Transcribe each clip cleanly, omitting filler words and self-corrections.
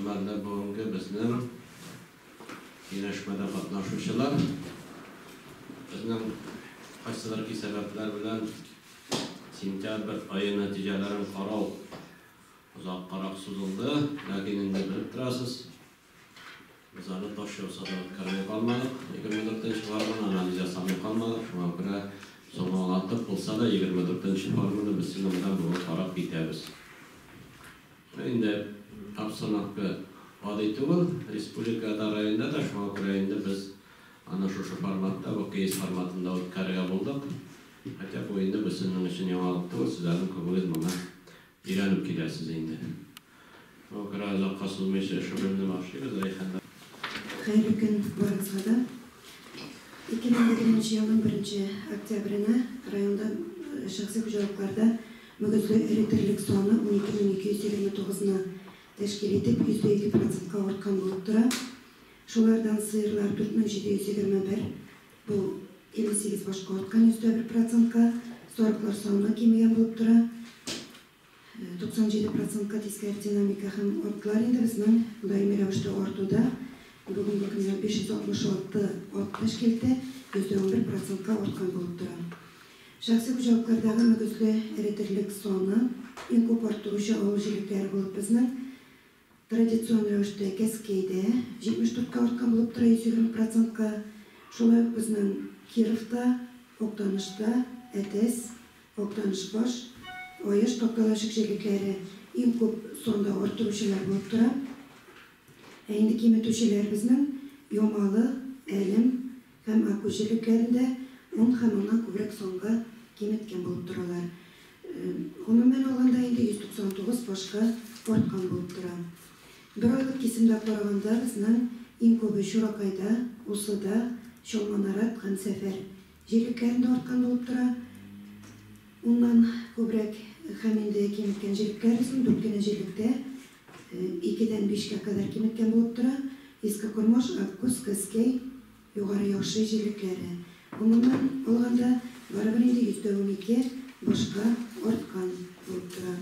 Хөрмәтле бүгенге безнең киңәшмәдә катнашучылар, безнең кайсыдыр ки сәбәпләр белән сентябрь ае нәтиҗәләрен карау озаккарак сузылды, ләкин инде белеп торасыз, без аны таш яуса да үткәрми калмадык, 24 нче форманы анализ ясамый калмадык, шуңа күрә соңалатып булса да 24 нче форманы без сезнең белән бүген карап китәбез. Инде обстановка гади түгел, республикада, районда да, шуңа күрә инде без аны шушы форматта, бу кейс форматында үткәрергә булдык. Хотя бу инде бөсенең өчен яңалык түгел, сезләрнең күбегез моңа өйрәнеп киләсез инде. Шуңа күрә озакка сузмыйча эшебезне башлыйбыз, Рәйхан. Хәерле көн барыгызга да. 2020 елның 1 октябренә районда шәхси хуҗалыкларда мөгезле эре терлек саны 12 229-ны тәшкил итеп, 102 процентка арткан булып тора. Шулардан сыерлар 4721, бу 58 башка арткан 101 процентка, сарыклар саны кимегән булып тора. 97 процентка тискәре динамика һәм атлар инде безнең даими рәвештә артуда. Бүгенге көндә 566 ат тәшкил итә, 11 процентка арткан булып тора. Шәхси хуҗалыклардагы мөгезле эре терлек саны иң күп арттыручы авыл җирлекләре булып безнең традицион рәвештә Кәскәйдә 74-кә арткан булып тора 120 процентка. Шулай ук безнең Кировта, Актанышта, Әтәс, Актанышбаш, Аеш, Такталачык җирлекләре иң күп санда арттыручылар булып тора. Ә инде киметүчеләр безнең Ямалы, Әлем һәм Аккүз җирлекләрендә 10 һәм аннан күбрәк санга киметкән булып торалар. Гомумән алганда инде 199 башка арткан булып тора. Бер айлык кисемдә караганда безнең иң күбе Чуракайда, Усыда, Чалманарат һәм Сәфәр җирлекләрендә арткан булып тора. Уннан күбрәк һәм инде киметкән җирлекләр безнең дүрт кенә җирлектә 2-дән 5-кә кадәр киметкән булып тора. Иске Кормаш, Аккүз, Кәскәй, Югары Яхшы җирлекләре. Гомумән алганда барыбер инде 12% башка арткан булып тора.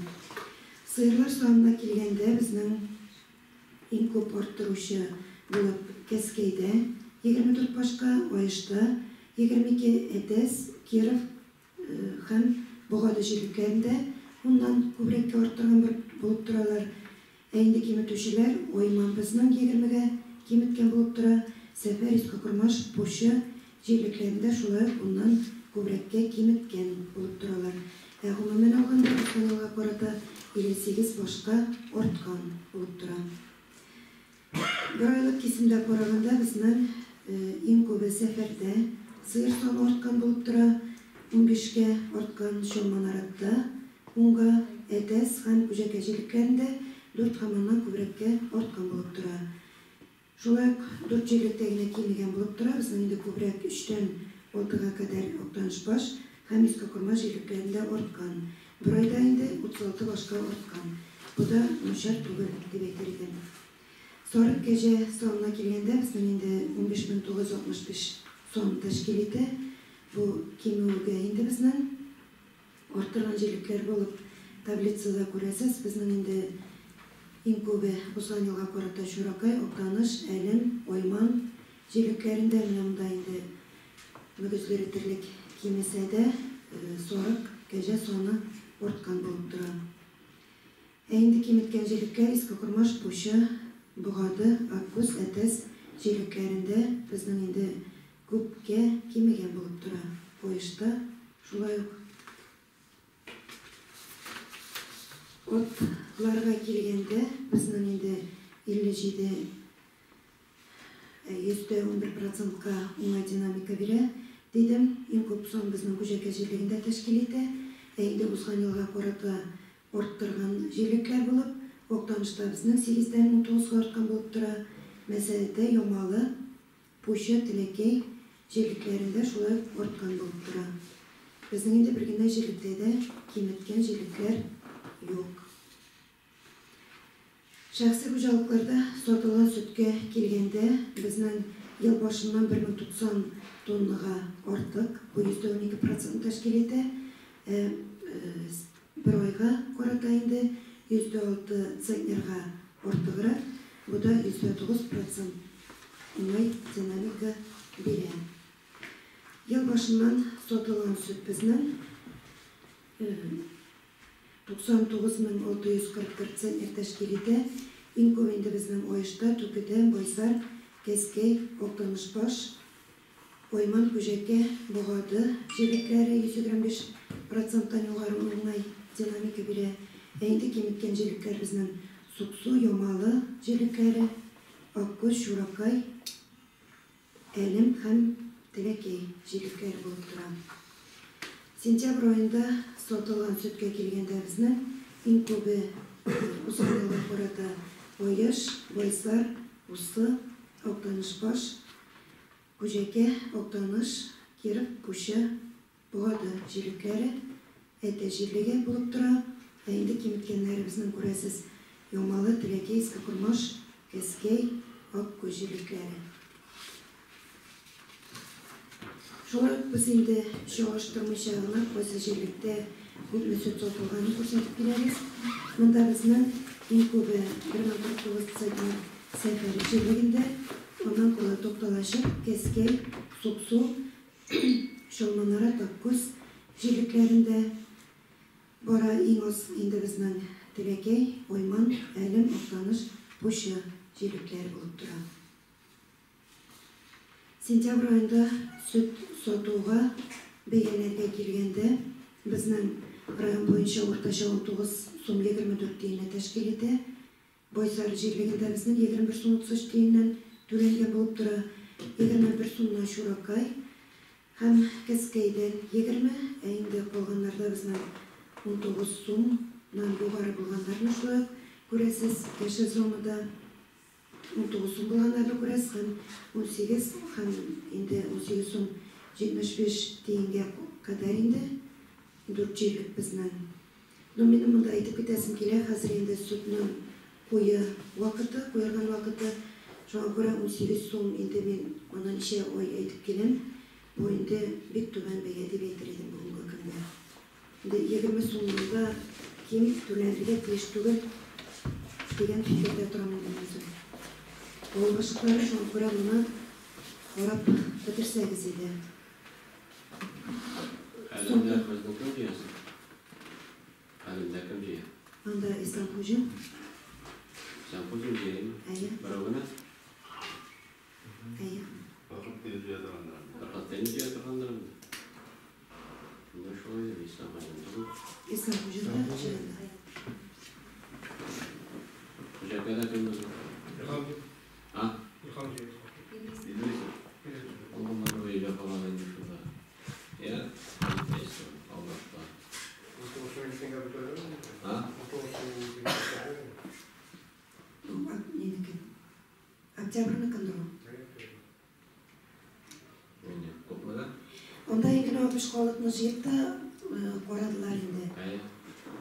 Сыерлар санына килгәндә безнең иң күп арттыручы булып Кәскәйдә 24 башка, Аешта 22, Әтәс, Киров һәм Богады җирлекләрендә уннан күбрәккә арттырган булып торалар. Ә инде киметүчеләр Айман безнең 20-гә киметкән булып тора. Сәфәр, Иске Кормаш, Пучы җирлекләрендә шулай ук уннан күбрәккә киметкән булып торалар. Ә гомумән алганда узган елга карата 58 башка арткан булып тора. Бер айлык кисемдә караганда безнең иң күбе Сәфәрдә сыер саны арткан булып тора, 15-кә арткан, Чалманаратта 10-га, Әтәс һәм Күҗәкә җирлекләрендә 4 һәм аннан күбрәккә арткан булып тора. Шулай ук дүрт җирлектә генә кимегән булып тора, безнең инде күбрәк 3-тән 6-га кадәр Актанышбаш һәм Иске Кормаш җирлекләрендә арткан. Бер айда инде 36 башка арткан. Бу да начар түгел, дип әйтер идем. Сарык, кәҗә санына килгәндә, безнең инде 15 965 сан тәшкил итә. Бу кимүгә инде безнең арттырган җирлекләр булып таблицада күрәсез, безнең инде иң күбе узган елга карата Чуракай, Актаныш, Әлем, Айман җирлекләрендә. Менә монда инде мөгезле эре терлек кимесә дә, сарык, кәҗә саны арткан булып тора. Ә инде киметкән җирлекләр Иске Кормаш, Пучы, Богады, Аккүз, Әтәс җирлекләрендә безнең инде күпкә кимегән булып тора. Аешта шулай ук. Атларга килгәндә безнең инде 57 11 процентка уңай динамика бирә, дидем. Иң күп сан безнең Күҗәкә җирлегендә тәшкил итә. Ә инде узган елга карата арттырган җирлекләр булып, Актанышта безнең 8-дән 19-га арткан булып тора. Мәсәләдә Ямалы, Пучы, Теләкәй җирлекләрендә шулай ук арткан булып тора. Безнең инде бер генә җирлектә дә киметкән җирлекләр юк. Шәхси хуҗалыкларда сатылган сөткә килгәндә, безнең ел башыннан 1090 тоннага артык, бу 12 процент тәшкил итә. Ә бер айга карата инде 6 центнерга артыграк. Бу да 109% уңай динамика бирә. Ел башыннан сатылган сөт безнең 99 644 центнер тәшкил итә. Иң күп инде безнең Аешта, Түкедә, Байсар, Кәскәй, Актанышбаш, Айман, Күҗәкә, Богады җирлекләре 125 проценттан югары уңай динамика бирә. Ә инде киметкән җирлекләр безнең Суксу, Ямалы җирлекләре, Аккүз, Чуракай, Әлем һәм Теләкәй җирлекләре булып тора. Сентябрь аенда сатылган сөткә килгәндә, безнең иң күбе узган елга карата Аеш, Байсар, Усы, Актанышбаш, Күҗәкә, Актаныш, Киров, Пучы, Богады җирлекләре, Әтәч җирлеге булып тора. Ә инде киметкәннәребезнең, күрәсез, Ямалы, Теләкәй, Иске Кормаш, Кәскәй, Аккүз җирлекләре. Шулай ук без инде чагыштырмыйча гына кайсы җирлектә күпме сөт сатылганын күрсәтеп киләбез. Монда безнең иң күбе 1049 центнер Сәфәр җирлегендә, аннан кала Тукталачык, Кәскәй, Суксу, Чалманара, Аккүз җирлекләрендә бара. Иң аз инде безнең Теләкәй, Айман, Әлем, Актаныш, Пучы җирлекләре булып тора. Сентябрь аенда сөт сатуга бәяләргә килгәндә, безнең район буенча уртача 19 сум 24 тиенне тәшкил итә. Байсар җирлегендә безнең 21 сум 33 тиеннән түләнгән булып тора. 21 сумнан Чуракай һәм Кәскәйдән 20, ә инде калганнарда безнең 19 сумнан югары булганнарны шулай ук күрәсез. Яшел зонада 19 сум булганнарны күрәсез һәм 18 һәм инде 18 сум 75 тиенгә кадәр инде дүрт җирлек безнең. Но минем монда әйтеп китәсем килә, хәзер инде сөтнең куе вакыты, куерган вакыты. Шуңа күрә 18 сум инде мин моны ничә ай әйтеп киләм. Бу инде бик түбән бәя дип әйтер идем бүгенге көндә. Инде 20 сумнан да ким түләнергә тиеш түгел дигән фикердә торам инде мин үзем. Авыл башлыклары, шуңа күрә моны карап бетерсәгез иде. Әлемдә безне кем җыясы? Әлемдә кем җыя? Анда Ислам Хуҗин. Ислам Хуҗин җыямы? Әйе. Берәү генә? Әйе. Вакыт килеп җыя торгандыр. Вакыт килеп җыя торгандыр инде. Менә шулай дип Ислам Хуҗин түгел. Ислам Хуҗин да җыянда. Хуҗакәдә кем безнең? Илһам. А? Илһам җыя. Идрисов. Ул өйдә калган инде шунда. Я, Аллаһта. А? Нинеке? Октябрьныкындыр ул. Инде күпме? Анда инде 60 халыкны җыеп та карадылар инде. Әйе.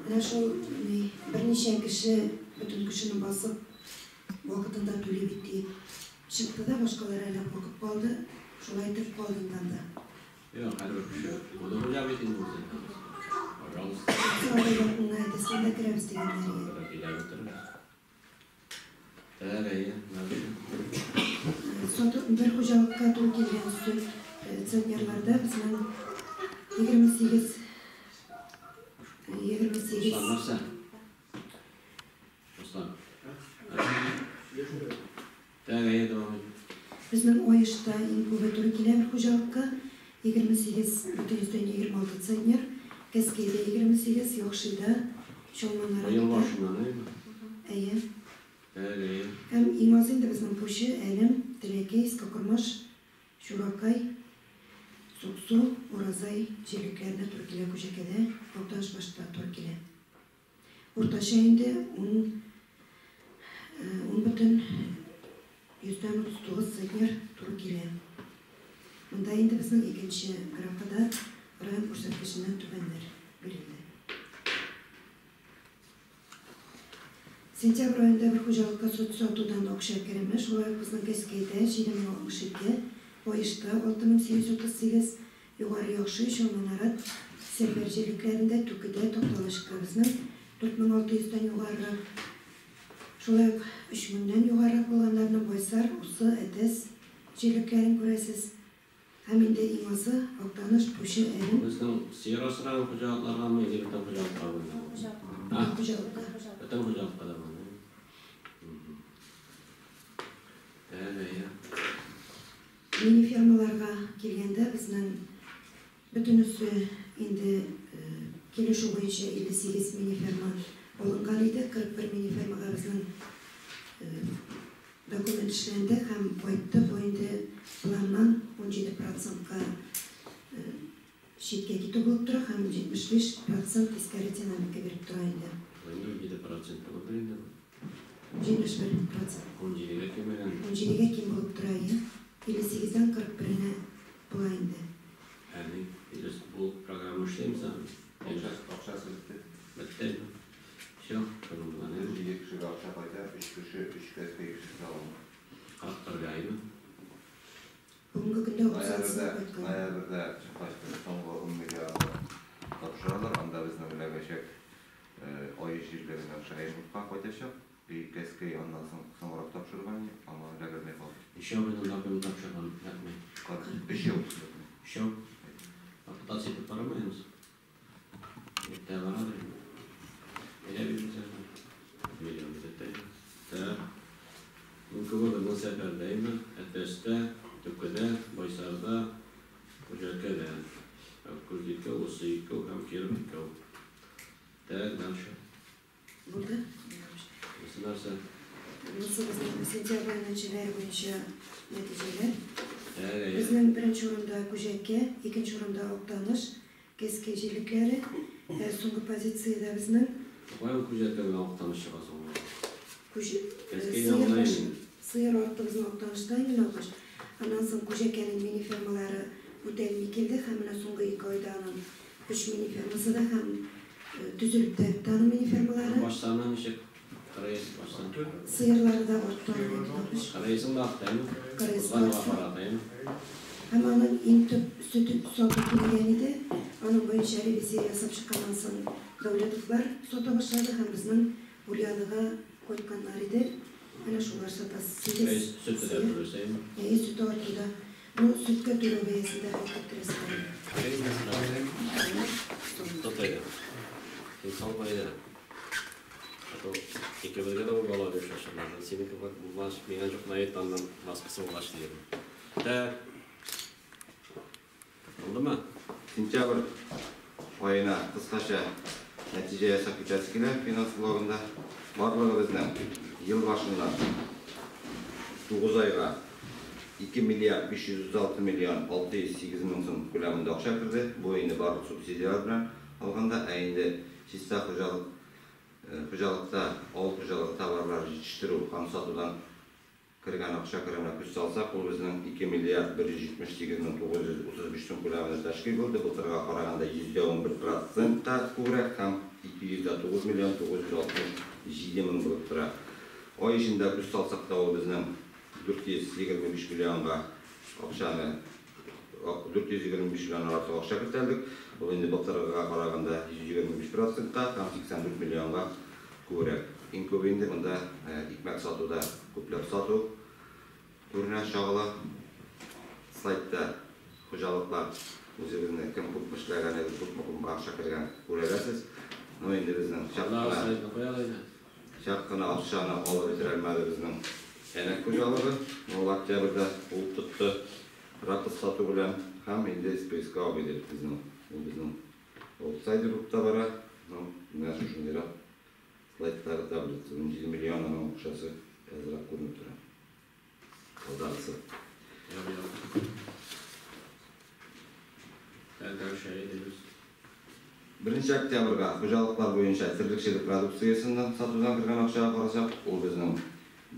Менә шул ни, берничә кеше бөтен кешене басып, вакытында түли бит диеп чыкты да, башкалар әле куркып калды. Шулай итеп калды инде анда. Юк, һәрбер кеше моны хуҗа бит инде үзе. Пожалуйста. Сорады, әйтәсен дә керәбез дигәннәр иде. Килә бетермез. Так, әйе, дальше. Сату бер хуҗалыкка туры килгән сөт центнерларда безнең 28 28. Руслан, нәрсә? Руслан. Так, әйе, дәвам ит. Безнең Аешта иң күбе туры килә бер хуҗалыкка 28,26 центнер, Кәскәйдә 28, Яхшыйда, Быел Чалманарада. башыннан, әйеме? Әйе. Так, әйе. Һәм иң аз инде безнең Пучы, Әлем, Теләкәй, Иске Кормаш, Чуракай, Суксу, Уразай җирлекләренә туры килә, Күҗәкәдә, Актанышбашта туры килә. Уртача инде 10,39 центнер туры килә. Монда инде безнең икенче графада район күрсәткеченнән түбәннәр бирелде. Сентябрь аенда бер хуҗалыкка сөт сатудан акча кереме шулай ук безнең Кәскәйдә 7062, Аешта 6838, Югары Яхшы, Чалманарат, Сәфәр җирлекләрендә, Түкедә, Такталачыкта безнең 4600 дән югарырак. Шулай ук 3000-нән югарырак булганнарны Байсар, Усы, Әтәс җирлекләрен күрәсез. Һәм инде иң азы Актаныш, Пучы, Әлем. Безнең сыер асраган хуҗалыкларгамы или бөтен хуҗалыкка бүленә? Бөтен хуҗалыкка. Бөтен хуҗалыкка да бүленә. Әйе. Мини-фермаларга килгәндә безнең бөтенесе инде килешү буенча 58 мини-ферма алынган иде. 41 мини-фермага безнең документ эшләнде һәм кайтты. Бу инде планнан 17%-ка читкә китү булып тора һәм 75% тискәре динамика биреп тора инде. Инде 7% түгелдер инде бу. 71%. 17-гә кимегән. 17-гә ким булып тора, иә. 58-дән 41-нә була инде. Әни, без бу программа эшләймез аны. Акчасы бетте. Бетте. Все, шуның белән инде. 7 кешегә акча кайта, 3 кеше, 3 кәскәй кешесе алынды. 41 аймы? Бүгенге көндә 36-сы кайткан. Ноябрьдә чыккач соңгы 10 миллиардны тапшыралар. Анда безнең эләгәчәк ай җирлегеннән Шәймовка кайтачак. Кәскәй аннан соң соңрак тапшырган, аңа эләгермәй калды. Ничә безнең документ тапшырган? Рәхмәт. 3 ел. Өчәү. Попытаться итеп карамыйбыз. Иртә барадыр инде. Әйдә бирегез әле. Миллион бит. Так. Иң күбе безнең сәфәрдә инде. Әтәстә, Түкедә, Байсарда, Күҗәкәдә. Аккүз икәү, Усы икәү һәм Киров икәү. Так, дальше. Булды. Бусы нәрсә? Бусы безнең сентябрь нәтиҗәләре буенча нәтиҗәләр. Әйе. Безнең беренче урында Күҗәкә, икенче урында Актаныш, Кәскәй җирлекләре. Соңгы позициядә безнең Каян Күҗәкә белән Актаныш чыга соң? Сыер баш, сыер артты безнең Актанышта инде алгач. Аннан соң Күҗәкәнең мини-фермалары үтәлми килде һәм менә соңгы 2 айда аның 3 мини-фермасы да һәм төзелеп тә бетте аның мини-фермалары. Баш саны ничек? Кырыйс баш саны. Сыерлары да артты аның инде. Кырыйсың да артты, әйме? Кырыйсы Узган елга артты. карата, әйме? Һәм аның иң төп сөте сату килгән иде. Аның буенча ревизия ясап чыкканнан соң Дәүләтовлар сата башлады һәм безнең Ульяныга кайтканнар иде. Әнә шулар сата. Кырыйс сөте дә түләсә, әйме? Әйе, сөте артты да. Ну, сөткә түләү бәясендә хәтта төрәсе. Тот әйдә. Син салма әйдә. А то икебезгә дә бу бала бир шашырлар. Синеке булгач, миңа юк нает аннан башкасы булгач дидем. Так. Булдымы? Сентябрь аена кыскача нәтиҗә ясап китәсе килә финанс блогында. Барлыгы безнең ел башыннан 9 айга 2 миллиард 536 миллион 608 мең сум күләмендә акча керде. Бу инде барлык субсидияләр белән алганда, ә инде чиста хуҗалыкта авыл хуҗалыгы товарлары җитештерү һәм сатудан кергән акча кеременә күз салсак, ул безнең 2 миллиард 178 мең 935 сум күләмендә тәшкил булды. Былтырга караганда 111% күбрәк һәм 209 миллион 967 мең булып тора. Ай эчендә күз салсак та ул безнең 425 миллионга акчаны, 425 миллион артык акча кертәлдек. Ул инде былтыргыга караганда 125% һәм 84 миллионга күбрәк. Иң күбе инде монда икмәк сатуда күпләп сату күренә чагыла. Слайдта хуҗалыклар үзегезне кем күп эшләгән, күпме күпме акча кергән күрәсез. Ну инде безнең чак кына акчаны алып бетерә алмады безнең Әнәк хуҗалыгы. Ул октябрьдә ул тотты рапс сату белән һәм инде СПСК абый безнең. Ул безнең аутсайдер булып та бара. Ну, менә шушындыйрак слайдлары таблица. 17 миллион аның акчасы әзрәк күренеп тора. Алдагысы. Беренче октябрьгә хуҗалыклар буенча терлекчелек продукциясеннән сатудан кергән акчага карасак, ул безнең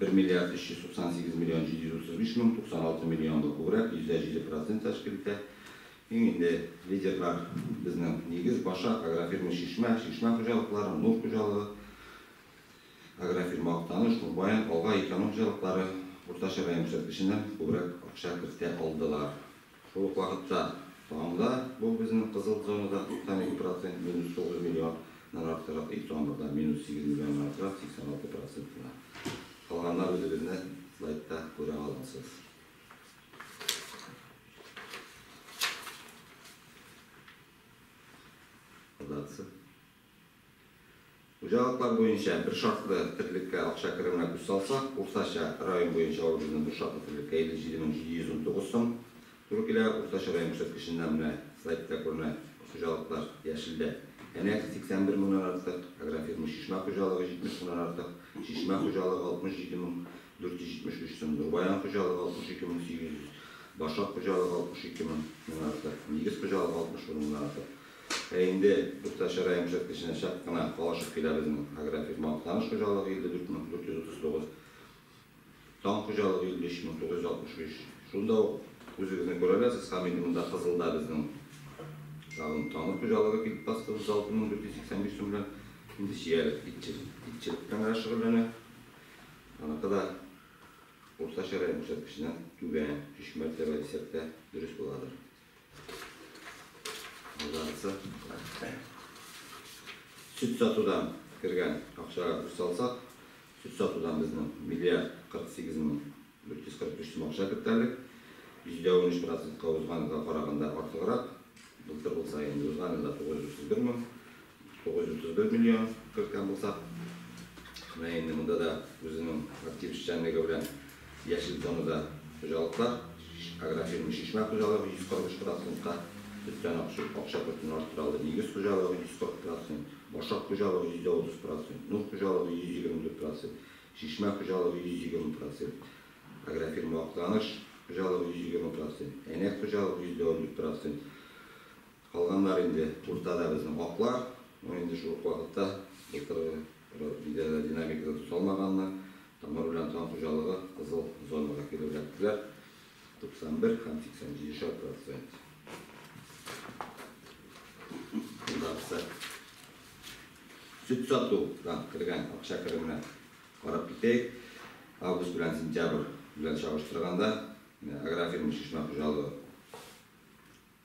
1 миллиард 398 миллион 735 мең 96 миллионга күбрәк, 107% тәшкил итә. Иң инде лидерлар безнең Нигез, Башак, агрофирма Чишмә, Чишмә хуҗалыклары, Нур хуҗалыгы, агрофирма Актаныш, Нурбаян, Алга, Икәнү хуҗалыклары уртача район күрсәткеченнән күбрәк акча кертә алдылар. Шул ук вакытта таңда бу безнең кызыл зонада 92% минус 9 миллион. артыграк, и тамырда минус 8 миллионнан артыграк, 86% кына. Калганнар үзегезне слайдта күрә аласыз. Хуҗалыклар буенча бер шартлы терлеккә акча кеременә күз салсак, уртача район буенча ул безнең бер шартлы терлеккә 57 719 сум туры килә. Уртача район күрсәткеченнән менә слайдта күренә хуҗалыклар яшелдә. Әнәк 81 меңнән артык, агрофирма Чишмә хуҗалыгы 70 меңнән артык, Чишмә хуҗалыгы 67 473 сум, Нурбаян хуҗалыгы 62 800, Башак хуҗалыгы 62 меңнән артык, Нигез хуҗалыгы 61 меңнән артык. Ә инде уртача район күрсәткеченә чак кына калышып килә безнең агрофирма Актаныш хуҗалыгы 54 439, Таң хуҗалыгы 53 965. Шунда ук үзегезне күрә аласыз, һәм инде монда кызылда безнең тагын Тамыр хуҗалыгы килеп басты 36 485 сум белән. Инде чиялек, итчелек белән генә шөгыльләнә. Аныкы да уртача район күрсәткеченнән түбән, 3 мәртәбә дисәк тә дөрес буладыр. Алдарысы. Сөт сатудан кергән акчага күз салсак, сөт сатудан безнең миллиард 48 мең 443 сум акча кертәлек. 13%-ка узган елга караганда артыграк. Былтыр булса инде узган елда 931 мең 931 миллион керткән булсак. Менә инде монда да үзенең актив эшчәнлеге белән яшел зонада хуҗалыклар, агрофирма Чишмә хуҗалыгы 143%-ка сөттән акча кертүне арттыра алды. Нигез хуҗалыгы 140%, Башак хуҗалыгы 30%, Нур хуҗалыгы 124%, Чишмә хуҗалыгы 120%, агрофирма Актаныш хуҗалыгы 120%, Әнәк хуҗалыгы 14%. Калганнар инде уртада безнең аклар, но инде шул ук вакытта былтыргы видеода динамикада тоталмаганнар. Тамыр белән Таң хуҗалыгы кызыл зонага килеп эләктеләр. 91 һәм 87%. Алдагысы. Сөт сатудан кергән акча кеременә карап китәйек. Август белән сентябрь белән чагыштырганда, агрофирма Чишмә хуҗалыгы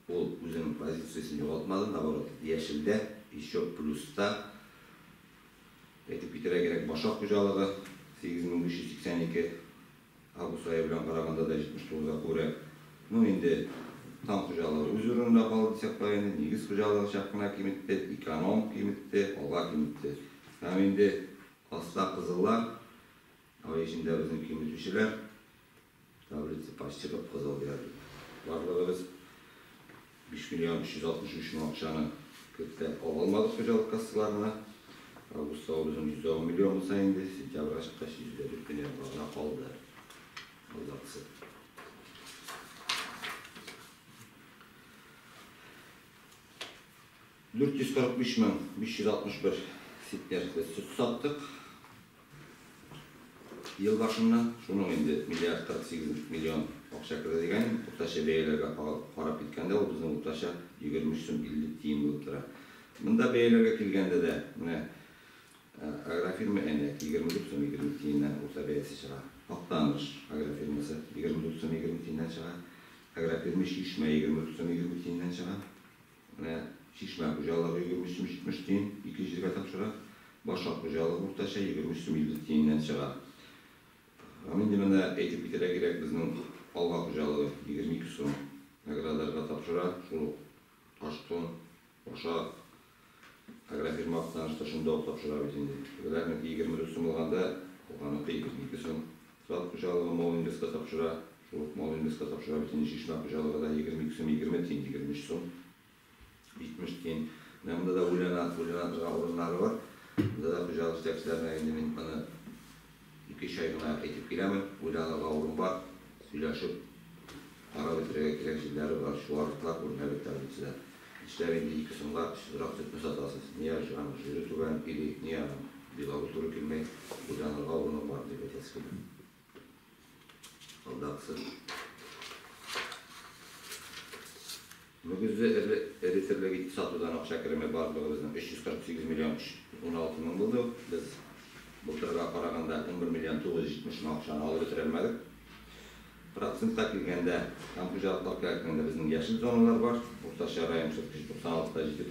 ул үзенең позициясен югалтмады, наоборот, яшелдә, еще плюста. Әйтеп китәргә кирәк, Башак хуҗалыгы 8582, август ае белән караганда да 79-га күбрәк. Ну инде Таң хуҗалыгы үз урынында калды дисәк була инде, Нигез хуҗалыгы чак кына киметте, Эконом киметте, Алга киметте. Һәм инде аста кызыллар, ай эчендә безнең киметүчеләр, таблица почти кып-кызыл диярлек. Барлыгы без 5 миллион 363 мең акчаны кертә ала алмадык хуҗалык кассаларына. Августта ул безнең 110 миллион булса инде, сентябрьгә чыккач 104 миллионга гына калды. Алдагысы. 445 мең 561 центнер без сөт саттык. Ел башыннан шуның инде миллиард 48 миллион акча керде дигән, уртача бәяләргә карап киткәндә ул безнең уртача 23 сум 50 тиен булып тора. Монда бәяләргә килгәндә дә менә агрофирма Әнәк 24 сум 20 тиеннән урта бәясе чыга. Актаныш агрофирмасы 24 сум 20 тиеннән чыга. Агрофирма Чишмә 24 сум 20 тиеннән чыга. Менә Чишмә хуҗалыгы 23 сум 70 тиен ике җиргә тапшыра. Башак хуҗалыгы уртача 23 сум 50 тиеннән чыга. Һәм инде менә әйтеп китәргә кирәк, безнең Алга хуҗалыгы 22 сум наградарга тапшыра. Шул ук Ташкын, Башак, агрофирма Актанышта шунда ук тапшыра бит инде. Тегеләрнеке 24 сум булганда, Алганыкы 22 сум. Зат хуҗалыгы Мол Инвестка тапшыра. Шул ук Мол Инвестка тапшыра бит инде Чишмә хуҗалыгы да 22 сум 20 тиен, 23 сум 70 тиен. Менә монда да уйлана торган урыннары бар. Монда да хуҗалык җитәкчеләренә инде мин моны 2-3 ай гына әйтеп киләмен. Уйланырга урын бар. Сөйләшеп карап бетерергә кирәк җирләре бар. Чуарлыклар күренә бит таблицада. Эшләр инде 2 сумга очсызрак сөтне сатасыз. Ни аның жиры түбән или ни аның белогы туры килмәй. Уйланырга урыны бар дип әйтәсе килә. Алдагысы. Мөгезле эре терлек ите сатудан акча кереме барлыгы безнең 348 миллион 16 мең булды. Без былтырга караганда 11 миллион 970 мең акчаны алып бетерә алмадык. Процентка килгәндә, һәм хуҗалыклар килгәндә безнең яшел зоналар бар. Уртача район күрсәткече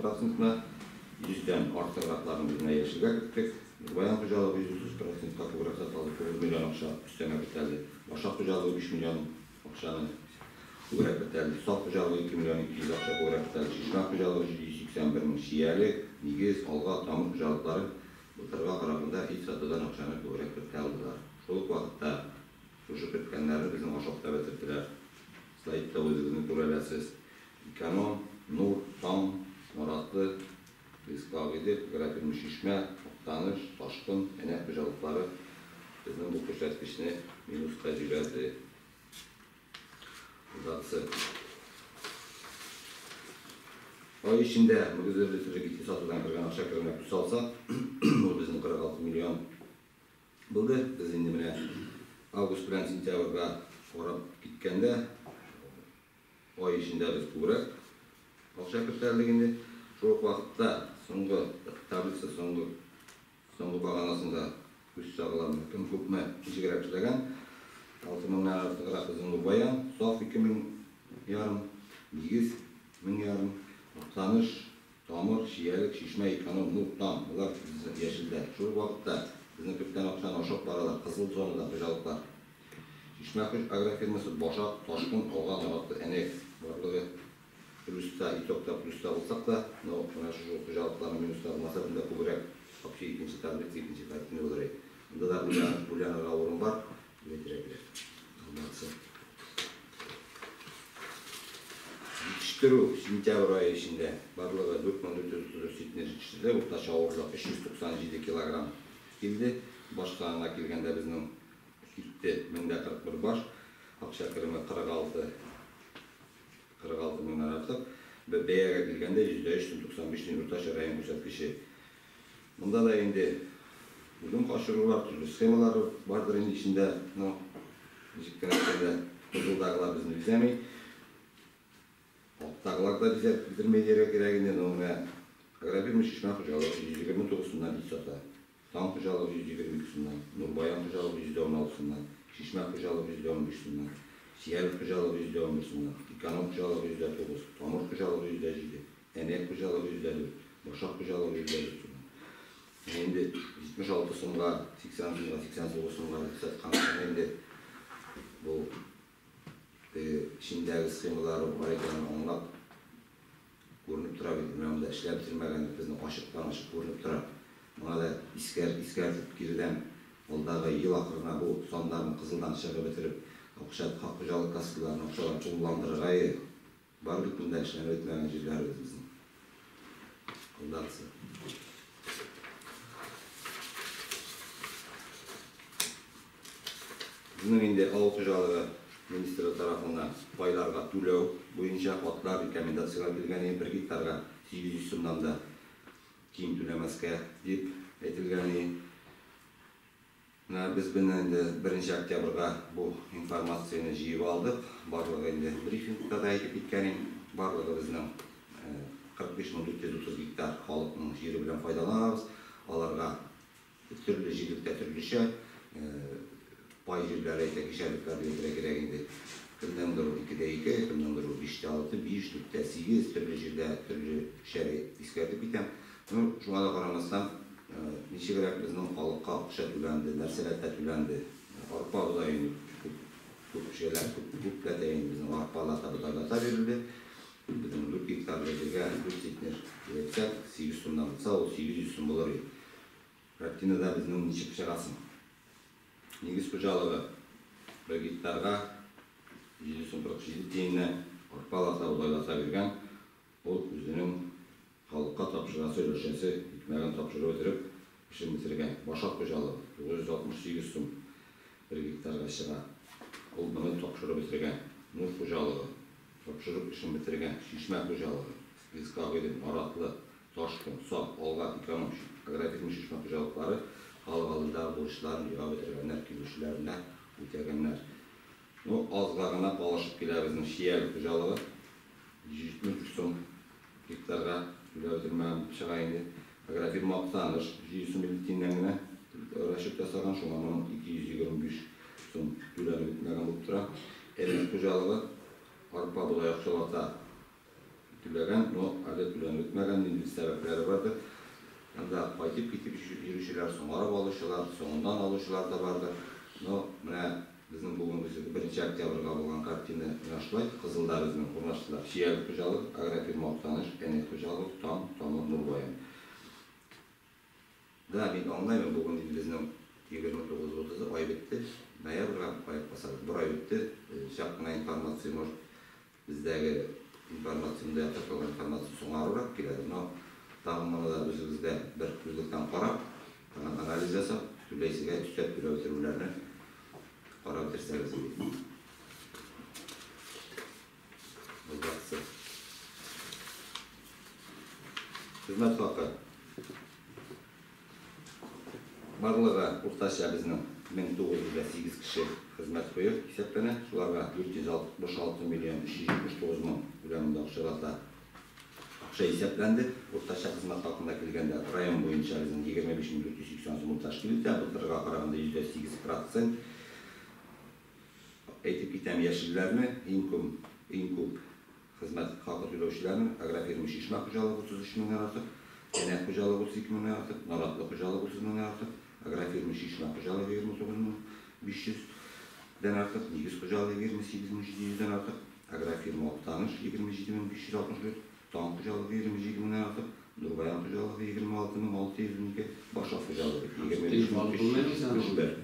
96,7%-на. 100-дән артыгракларын без менә яшелгә керттек. Нурбаян хуҗалыгы 130%-ка күбрәк сата алды, 9 миллион акча өстәмә кертәлде. Башак хуҗалыгы 5 миллион акчаны күбрәк кертәлде. Сак хуҗалыгы 2 миллион 200 акча күбрәк кертәлде. Чишмә хуҗалыгы 781 мең. Чиялек, Нигез, Алга, Тамыр хуҗалыклары былтырга караганда ит сатудан акчаны күбрәк кертә алдылар. Шул ук вакытта шушы керткәннәрне безнең ашап та бетерделәр. Слайдта үзегезне күрә аласыз. Эконом, Нур, Таң, Наратлы, Иске Агыйдел, Агрофирма Чишмә, Актаныш, Ташкын, Әнәк хуҗалыклары безнең бу күрсәткечне минуска җибәрде. Датсы. Ай эчендә мөгезле терлек ите сатудан кергән акча кеременә күз салсак, ул безнең 46 миллион булды. Без инде менә август белән сентябрьгә карап киткәндә, ай эчендә без күбрәк акча кертәлдек инде. Шул ук вакытта соңгы таблица соңгы баганасында күз чагыла, кем күпме ничегрәк эшләгән. 6 меңнән артыграк безнең Нурбаян, Саф 2 мең ярым, Нигез мең ярым, Актаныш, Тамыр, Чиялек, Чишмә, Эконом, Нур, Таң, болар яшелдә. Шул ук вакытта безнең керткән акчаны ашап баралар кызыл зонада хуҗалыклар. Чишмә агрофирмасы, Башак, Ташкын, Алга, Наратлы, Әнәк барлыгы плюста, итогта плюста булсак та, но менә шушы хуҗалыкларның минуста булмаса, монда күбрәк вообще икенче таблица, икенче картина булыр иде. Монда да уйланырга урын бар, дип әйтергә кирәк. Алматсы. Җитештерү сентябрь ае эчендә барлыгы 4434 центнер җитештерде, уртача авырлык 397 килограмм килде. Баш санына килгәндә безнең китте 1041 баш, акча кереме 46 меңнән артык. Бер бәягә килгәндә 3,95 уртача район күрсәткече. Монда да инде үлем качырулар, төрле схемалар бардыр инде эчендә, но ничек кенә әйткәндә, кызылдагылар безне бизәми. Актагылар да бизәп бетермәй дияргә кирәк инде, но менә агрофирма Чишмә хуҗалыгы 129 сумнан ит сата. Таң хуҗалыгы 122 сумнан, Нурбаян хуҗалыгы 116 сумнан, Чишмә хуҗалыгы 115 сумнан, Чиялек хуҗалыгы 111 сумнан, Эконом хуҗалыгы 109, Тамыр хуҗалыгы 107, Әнәк хуҗалыгы 104, Башак хуҗалыгы 104 сумнан. Инде 76 сумга, 80 сумга, 89 сумга саткан инде бу эчендәге схемалары бар икәнен аңлап күренеп тора бит. Менә монда эшләп бетермәгәнлек безнең ачыктан ачык күренеп тора. Моңа да искәртеп киредән алдагы ел ахырына бу саннарны кызылдан чыгып бетереп, акча хуҗалык кассаларына акчалар тулыландырырга иде. Бар бит монда эшләнеп бетмәгән җирләребез безнең. Алдагысы. Безнең инде авыл хуҗалыгы министры тарафыннан пайларга түләү буенча хатлар, рекомендацияләр килгән иде. 1 гектарга 800 сумнан да ким түләмәскә дип әйтелгән иде. Менә без менә инде 1 октябрьгә бу информацияне җыеп алдык. Барлыгы инде брифингта да әйтеп киткән идем. Барлыгы безнең 45430 гектар халыкның җире белән файдаланабыз. Аларга төрле җирлектә төрлечә пай җирләре әйтә, кишәрлекләр дип әйтергә кирәк инде. Кемнеңдер ул 2,2, кемнеңдер ул 5,6, 5, 4,8, төрле җирдә төрлечә искәртеп китәм. Ну, шуңа да карамастан, ничегрәк безнең халыкка акча түләнде, нәрсәләрдә түләнде. Арпа бодай инде күп, күп кешеләр, күп, күпләтә инде безнең арпалата, бодайлата бирелде. Безнең 4 гектар җиргә 4 центнер әйтсәк, 8 сумнан булса, ул 800 сум булыр иде. Картинада безнең ничек чыгасың? Нигез хуҗалыгы 1 гектарга 7 сум 47 тиеннән арпалата, бодайлата биргән. Ул үзенең халыкка тапшырасы өлешчәсе икмәген тапшырып бетереп, эшен бетергән. Башак хуҗалыгы 968 сум 1 гектарга чыга. Ул моны тапшырып бетергән. Нур хуҗалыгы тапшырып эшен бетергән. Чишмә хуҗалыгы, Иске Агыйдел, Наратлы, Ташкын, Сап, Алга, Эконом, агрофирма Чишмә хуҗалыклары халык алдындагы бурычларын җыйга бетергәннәр, килүчеләренә үтәгәннәр. Ну, азга гына калышып килә безнең Чиялек хуҗалыгы. 173 сум гектарга түләп бетермәгән булып чыга инде. Агрофирма Актаныш 700 сум 50 тиеннән генә расчет ясаган, шуңа моның 225 сум түләнеп бетмәгән булып тора. Әнәк хуҗалыгы арпа, бодай акчалата түләгән, но әле түләнеп бетмәгән, нинди сәбәпләре бардыр. Анда кайтып китеп йөрүчеләр, соңарып алучылар, соңыннан алучылар да бардыр. Но менә безнең бүгенге 1 октябрьгә булган картина менә шулай. Кызылда безнең урнаштылар. Чияле хуҗалык, агрофирма Актаныш, Әнәк хуҗалык, Таң, Тамыр, Нурбаян. Да, мин аңлаймын, бүген инде безнең 29-30 ай бетте. Ноябрьгә каеп басабыз. Бер ай үтте. Чак кына информация, может, бездәге информация, яктыртылган информация соңарырак килә. Но тагын моны да үзегездә бер күзлектән карап, тагын анализ ясап, түләйсегә өстәп түләү бетерүләрне карап бетерсәгез иде. Булгаксы. Хезмәт хакы. Барлыгы уртача безнең 1908 кеше хезмәт куеп исәпләнә. Шуларга 466 миллион 379 мең күләмендә акчалата акча исәпләнде. Уртача хезмәт хакында килгәндә район буенча безнең 25480 сум тәшкил итә. Былтырга караганда 8%. Әйтеп китәм, яшелләрне иң күп хезмәт хакы түләүчеләрне агрофирма Чишмә хуҗалыгы 33 меңнән артык, Әнәк хуҗалыгы 32 меңнән артык, Наратлы хуҗалыгы 30 меңнән артык, агрофирма Чишмә хуҗалыгы 29500 дән артык, Нигез хуҗалыгы 28700 дән артык, агрофирма Актаныш 27564, Таң хуҗалыгы 27 меңнән артык, Нурбаян хуҗалыгы 26612, Башак хуҗалыгы 25371.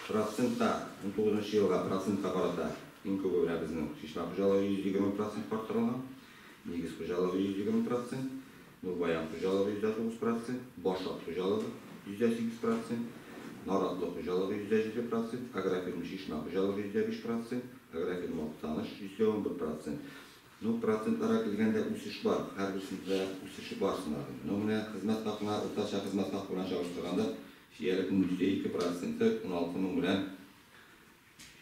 Процентта 19 елга процентка карата иң күбе менә безнең Чишмә хуҗалыгы 120% арттырылган, Нигез хуҗалыгы 120%, Нурбаян хуҗалыгы 109%, Башак хуҗалыгы 108%, Наратлы хуҗалыгы 107%, агрофирма Чишмә хуҗалыгы 105%, агрофирма Актаныш 111%. Ну, процентларга килгәндә үсеш бар, һәрберсендә үсеше бар сынагы. Но менә хезмәт хакына, уртача хезмәт хакы белән чагыштырганда Чиялекнең 2% 16 мең белән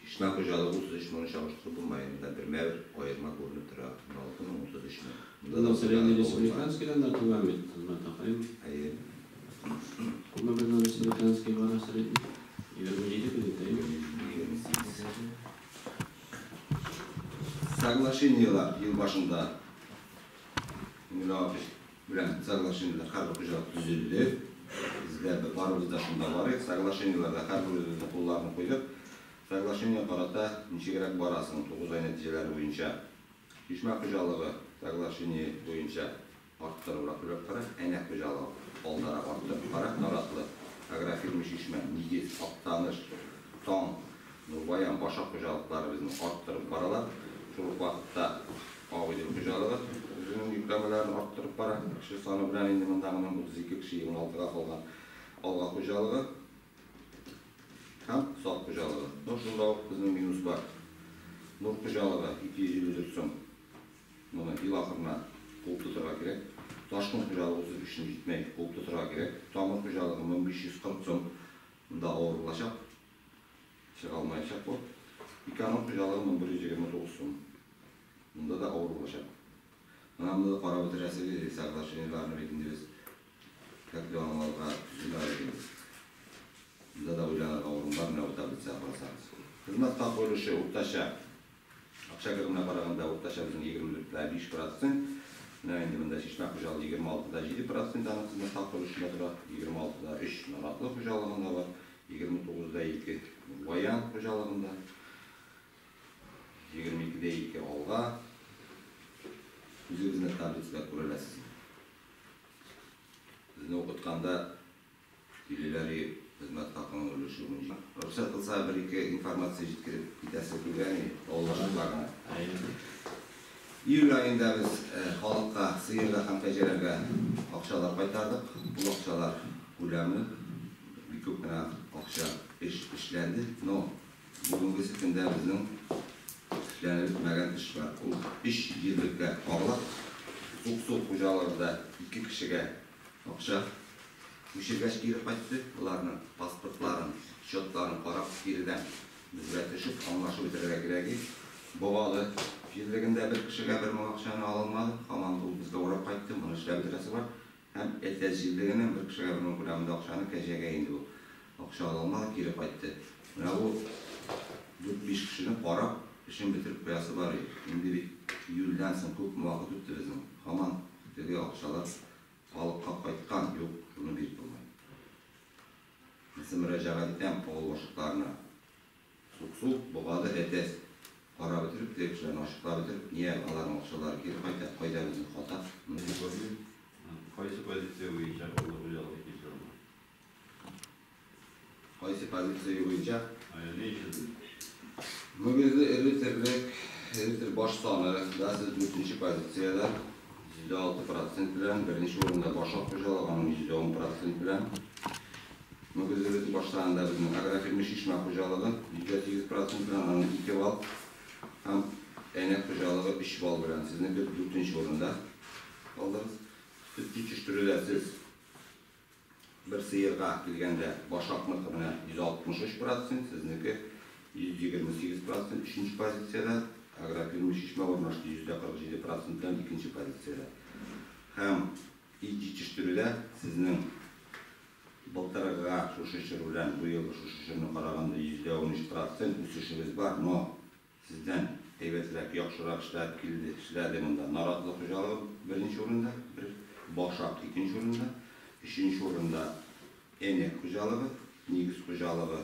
Чишмә хуҗалыгы 33 меңне чагыштырып булмай. Монда бермә-бер аерма күренеп тора. 16 мең 33 мең. Монда да республиканскийдан да түбән бит хезмәт хакы. Әйе. Күпме безнең республиканский бара средний? 27 бит, әйе. 28. Соглашениелар ел башында белән соглашениелар һәрбер хуҗалык төзелде. Бездә барыбыз да шунда бар идек. Соглашениеларда һәрберебезнең кулларын куйдык. Соглашение карата ничегрәк барасың 9 ай нәтиҗәләре буенча. Чишмә хуҗалыгы соглашение буенча арттырыбрак түләп бара. Әнәк хуҗалыгы алдарак арттырып бара. Наратлы агрофирма Чишмә, Нигез, Актаныш, Таң, Нурбаян, Башак хуҗалыклары безнең арттырып баралар. Шул ук вакытта Агыйдел хуҗалыгы үзенең йөкләмәләрен арттырып бара. Кеше саны белән инде монда моның 32 кеше 26-га калган Алга хуҗалыгы һәм Сак хуҗалыгы. Но шунда ук безнең минус бар. Нур хуҗалыгы 254 сум. Моны ел ахырына куып тотарга кирәк. Ташкын хуҗалыгы 33-не җитмәй куып тотарга кирәк. Тамыр хуҗалыгы 1540 сум. Монда авыр булачак. Чыга алмаячак бу. Эконом хуҗалыгы 1129 сум. Монда да авыр булачак. Менә монда да карап бетерәсе соглашениеләрне бит инде без как аңларга төзеләр инде. Монда да уйланырга урын бар, менә бу таблицага карасагыз. Хезмәт хакы өлеше уртача акча кеременә караганда уртача безнең 24,5%. Менә инде монда Чишмә хуҗалыгы 26,7% аның хезмәт хакы өлешендә тора, 26,3 Наратлы хуҗалыгында бар, 29,2 Нурбаян хуҗалыгында, 22,2 Алга. Үзегезнең таблицада күрә аласыз. Безне укытканда килеләр хезмәт хакының өлеше буенча. Рөхсәт кылса бер-ике информация җиткереп китәсе килгән авылдашларга гына. Июль аенда без халыкка, сыерга һәм кәҗәләргә акчалар кайтардык. Бу акчалар күләме бик күп кенә акча эш эшләнде. Но бүгенге көндә безнең эшләнеп бетмәгән эш бар. Ул 3 җирлеккә кагыла. Суксу хуҗалыгында 2 кешегә акча күчергәч кире кайтты. Уларның паспортларын, счетларын карап киредән безгә төшеп аңлашып бетерергә кирәк. Богалы җирлегендә бер кешегә 1000 акчаны ала алмады. Һаман ул безгә урап кайтты. Моны эшләп бетерәсе бар. Һәм Әтәс җирлегеннән бер кешегә 1000 күләмендә акчаны кәҗәгә инде бу. Акча ала алмады, кире кайтты. Менә бу 4-5 кешене карап, эшен бетереп куясы бар иде. Инде бит июльдән соң күпме вакыт үтте безнең. Һаман теге акчалар халыкка кайткан, юк, шуны биреп булмый. Мин мөрәҗәгать итәм авыл башлыкларына. Суксу, Богады, Әтәс. Карап бетереп, теге кешеләрне ачыклап бетереп, нигә аларның акчалары кире кайта, кайда безнең хата? Кайсы позиция буенча калды хуҗалык итүчеләр? Кайсы позиция буенча? Ни өчен? Мөгезле эре терлек, эре терлек баш саны да сез 4 позициядә, 6% белән, беренче урында Башак хуҗалыгы, аның 10% белән. Мөгезле эре баш санында безнең агрофирма Чишмә хуҗалыгы 8% белән, аның 2 балл. Һәм Әнәк хуҗалыгы 3 балл белән. Сезнеке 4 урында калдыгыз. Сөт җитештерүдә сез бер сыерга килгәндә Башакныкы менә 163%, сезнеке 128%, 3 позициядә, агрофирма Чишмә урнашты 47% белән 2 позициядә. Һәм ит җитештерүдә сезнең былтыргыга шушы чор белән быелгы шушы чорны караганда 13% үсешегез бар, но сездән әйбәтрәк, яхшырак эшләп килде, эшләде монда. Наратлы хуҗалыгы беренче урында, бер Башак икенче урында, өченче урында Әнәк хуҗалыгы, Нигез хуҗалыгы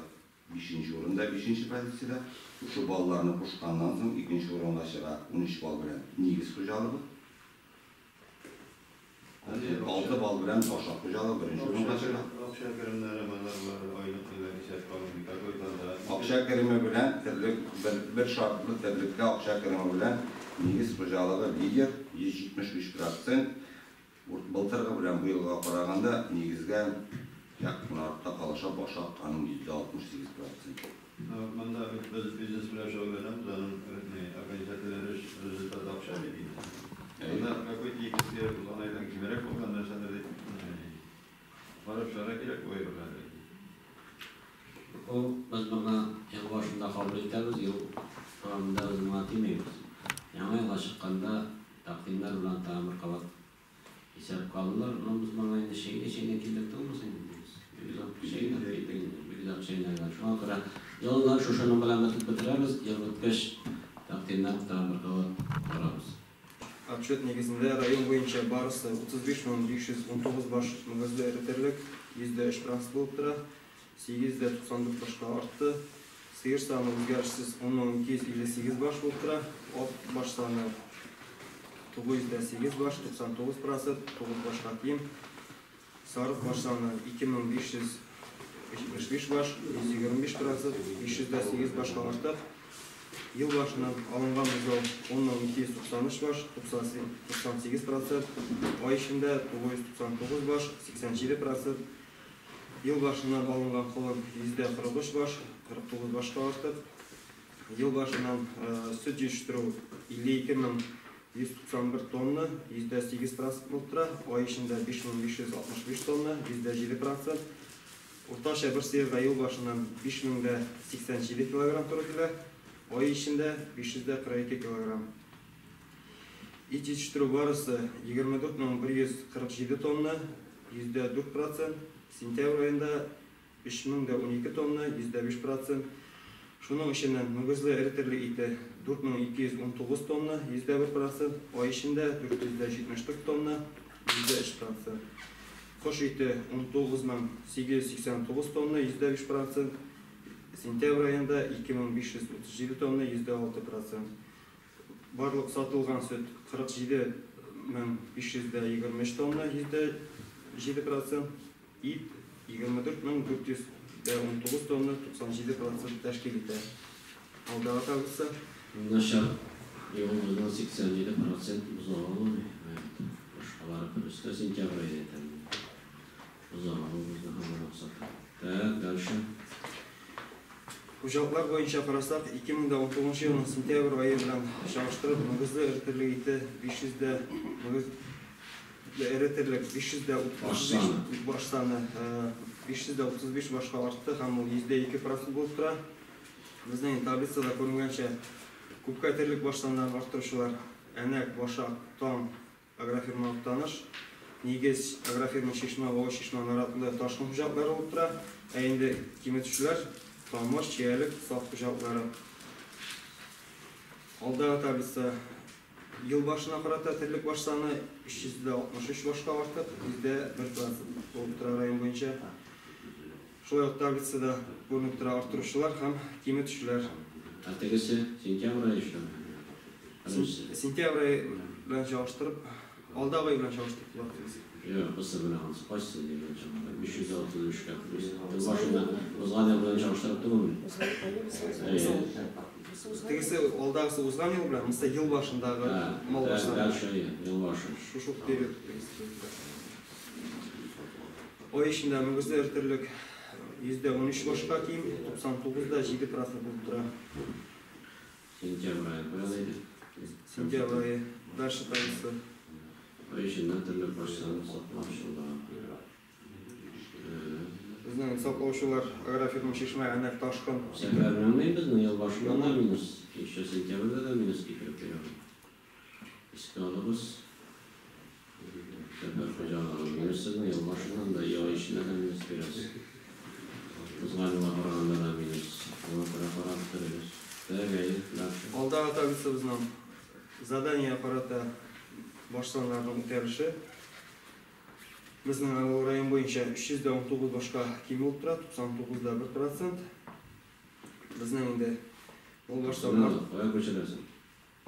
5 урында, 5 позициядә. Шушы балларны кушканнан соң икенче урынга чыга 13 балл белән Нигез хуҗалыгы. 6 балл белән Башак хуҗалыгы беренче урынга чыга. Акча керемнәре, мазарлары, айлык килгән исәпкә алынмый. Какой танда? Акча кереме белән терлек бер шартлы терлеккә акча кереме белән Нигез хуҗалыгы лидер 173%. Былтыргы белән быелга караганда нигезгә якын артта калыша Башак аның 68%. Монда без бизнес белән шөгыльләнәбез, аның окончательный результат акча бит инде. Монда какой-то ике сыер узган айдан кимрәк булган нәрсәдер дип карап чыгарга кирәк бу әйберләрне. Ул без моны ел башында кабул итәбез, ел дәвамында без моңа тимәйбез. Яңа елга чыкканда тәкъдимнәр белән тагын бер кабат исәпкә алалар. Но без моңа инде чәйнә-чәйнә килдек түгелме инде без? Бик озак чәйнәп килдек инде, бик озак чәйнәгән. Шуңа күрә елны шушының белән бетерәбез, ел беткәч тәкъдимнәр тагын бер кабат карабыз. Отчет нигезендә район буенча барысы 35 519 баш мөгезле эре терлек, 3% булып тора, 894 башка артты. Сыер саны үзгәрешсез 10 258 баш булып тора, ат баш саны 908 баш, 99%, 9 башка ким. Сарык баш саны 2575 баш, 125%, 508 башка артык. Ел башыннан алынган бозау 10 293 баш, 98%, ай эчендә 999 баш, 87%. Ел башыннан алынган колын 43 баш, 49 башка артык. Ел башыннан сөт җитештерү 52 191 тонна, 8% булып тора, ай эчендә 5565 тонна, 7%. Уртача бер сыерга ел башыннан 5087 килограмм туры килә, ай эчендә 542 килограмм. Ит җитештерү барысы 24 147 тонна, 4%. Сентябрь аенда 3012 тонна, 5%. Шуның эченнән мөгезле эре терлек ите 4219 тонна, 1%, ай эчендә 474 тонна, 3%. Кош ите 19 889 тонна, 5%. Сентябрь аенда 2537 тонна, 6%. Барлык сатылган сөт 47 523 тонна, 7%. Ит 24 419 тонна, 97% тәшкил итә. Алдагы таблица. Начар юлыбыздан 87% бозау. Башкалары плюста сентябрь айында әйтәм. Бозау безнең һаман аксата. Так, дальше. Хуҗалыклар буенча карасак, 2019 елның сентябрь ае белән чагыштырып, мөгезле эре терлек ите 500 дә мөгез эре терлек 535 баш саны 535 башка артты һәм ул 2% булып тора. Безнең таблицада күренгәнчә, күпкә терлек баш саннарын арттыручылар Әнәк, Башак, Таң, агрофирма Актаныш, Нигез, агрофирма Чишмә, Олы Чишмә, Наратлы, Ташкын хуҗалыклары булып тора. Ә инде киметүчеләр Тамыр, Чиялек, Саф хуҗалыклары. Алдагы таблица ел башына карата терлек баш саны 363 башка артып, 1% булып тора район буенча. Шулай ук таблицада күренеп тора арттыручылар һәм киметүчеләр. Ә тегесе сентябрь ае эшләме? Сентябрь ае белән чагыштырып, алдагы ай белән чагыштырып була тегесе. Юк, бусы белән анысы кайсы дигән чагында 563 кә плюс. Ел башында узган ел белән чагыштырып түгелме? Тегесе алдагысы узган ел белән, монысы ел башындагы мал баш саны. Дальше ел башы. Шушы ук период тегесе. Ай эчендә мөгезле эре терлек 13% башка ким, 99,7% булып тора. Сентябрь ае каян иде? Сентябрь ае. Дальше таблица. Ай эчендә терлек баш саны саклаучылар. Безнең саклаучылар агрофирма Чишмә, Әнәк, Ташкын. Сәфәрнең безнең ел башында да минус, еще сентябрьдә дә минус китереп бирә. Искә алыгыз. Сәфәр хуҗалыгы минус сезнең ел башыннан да, ай эчендә дә минус бирәсез. Узган елга караганда да минус. Шуңа күрә карап торыгыз. Так, әйе, дальше. Алдагы таблицабызның задание карата баш саннарының үтәлеше. Безнең авыл район буенча 319 башка ким булып тора, 99,1%. Безнең инде ул баш саннар Кая күчерәсең?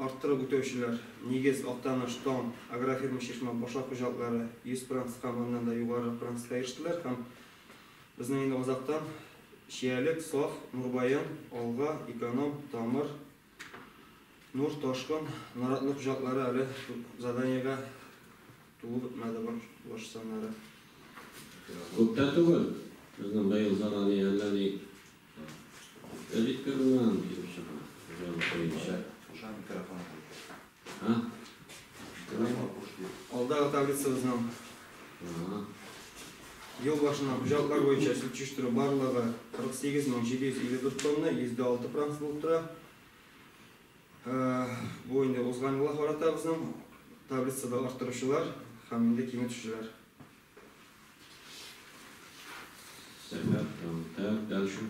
арттырып үтәүчеләр Нигез, Актаныш, Таң, агрофирма Чишмә, Башак хуҗалыклары 100% һәм аннан да югары процентка ирештеләр һәм безнең инде азактан Чиялек, Саф, Нурбаян, Алга, Эконом, Тамыр, Нур, Ташкын, Наратлы хуҗалыклары әле заданиегә тулып бетмәде баш саннары. Күп тә түгел. Безнең быел задание әллә ни җиткерелмәгән килеп чыга. Хуҗалык буенча. Куша микрофон. А? Алдагы таблицабызның ел башыннан хуҗалыклар буенча сөт җитештерү барлыгы 48 754 тонна, 6% булып тора. Бу инде узган елга карата безнең таблицада арттыручылар һәм инде киметүчеләр. Сәфәр, там, так, дальше.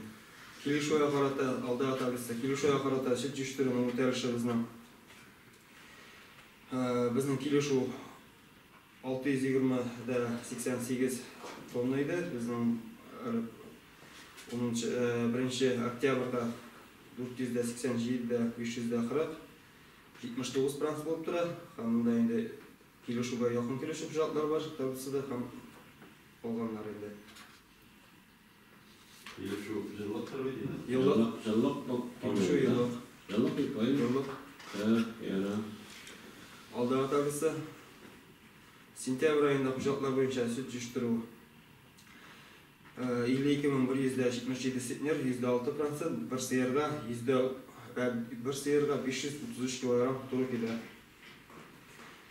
Килешүгә карата алдагы таблица килешүгә карата сөт җитештерүнең үтәлеше безнең. Безнең килешү 620,88 тонна иде. Безнең әле 1 октябрьдә 487,540, 79% булып тора. Һәм монда инде килешүгә якын килүче хуҗалыклар бар таблицада һәм калганнар инде. Килешү еллыктыр бит инде. Еллык. Еллык бу. Килешү еллык. Еллык бит, бай. Еллык. Так, яра. Алдагы таблица. Сентябрь аенда хуҗалыклар буенча сөт җитештерү 52 177 центнер, 6%, бер сыерга 533 килограмм туры килә.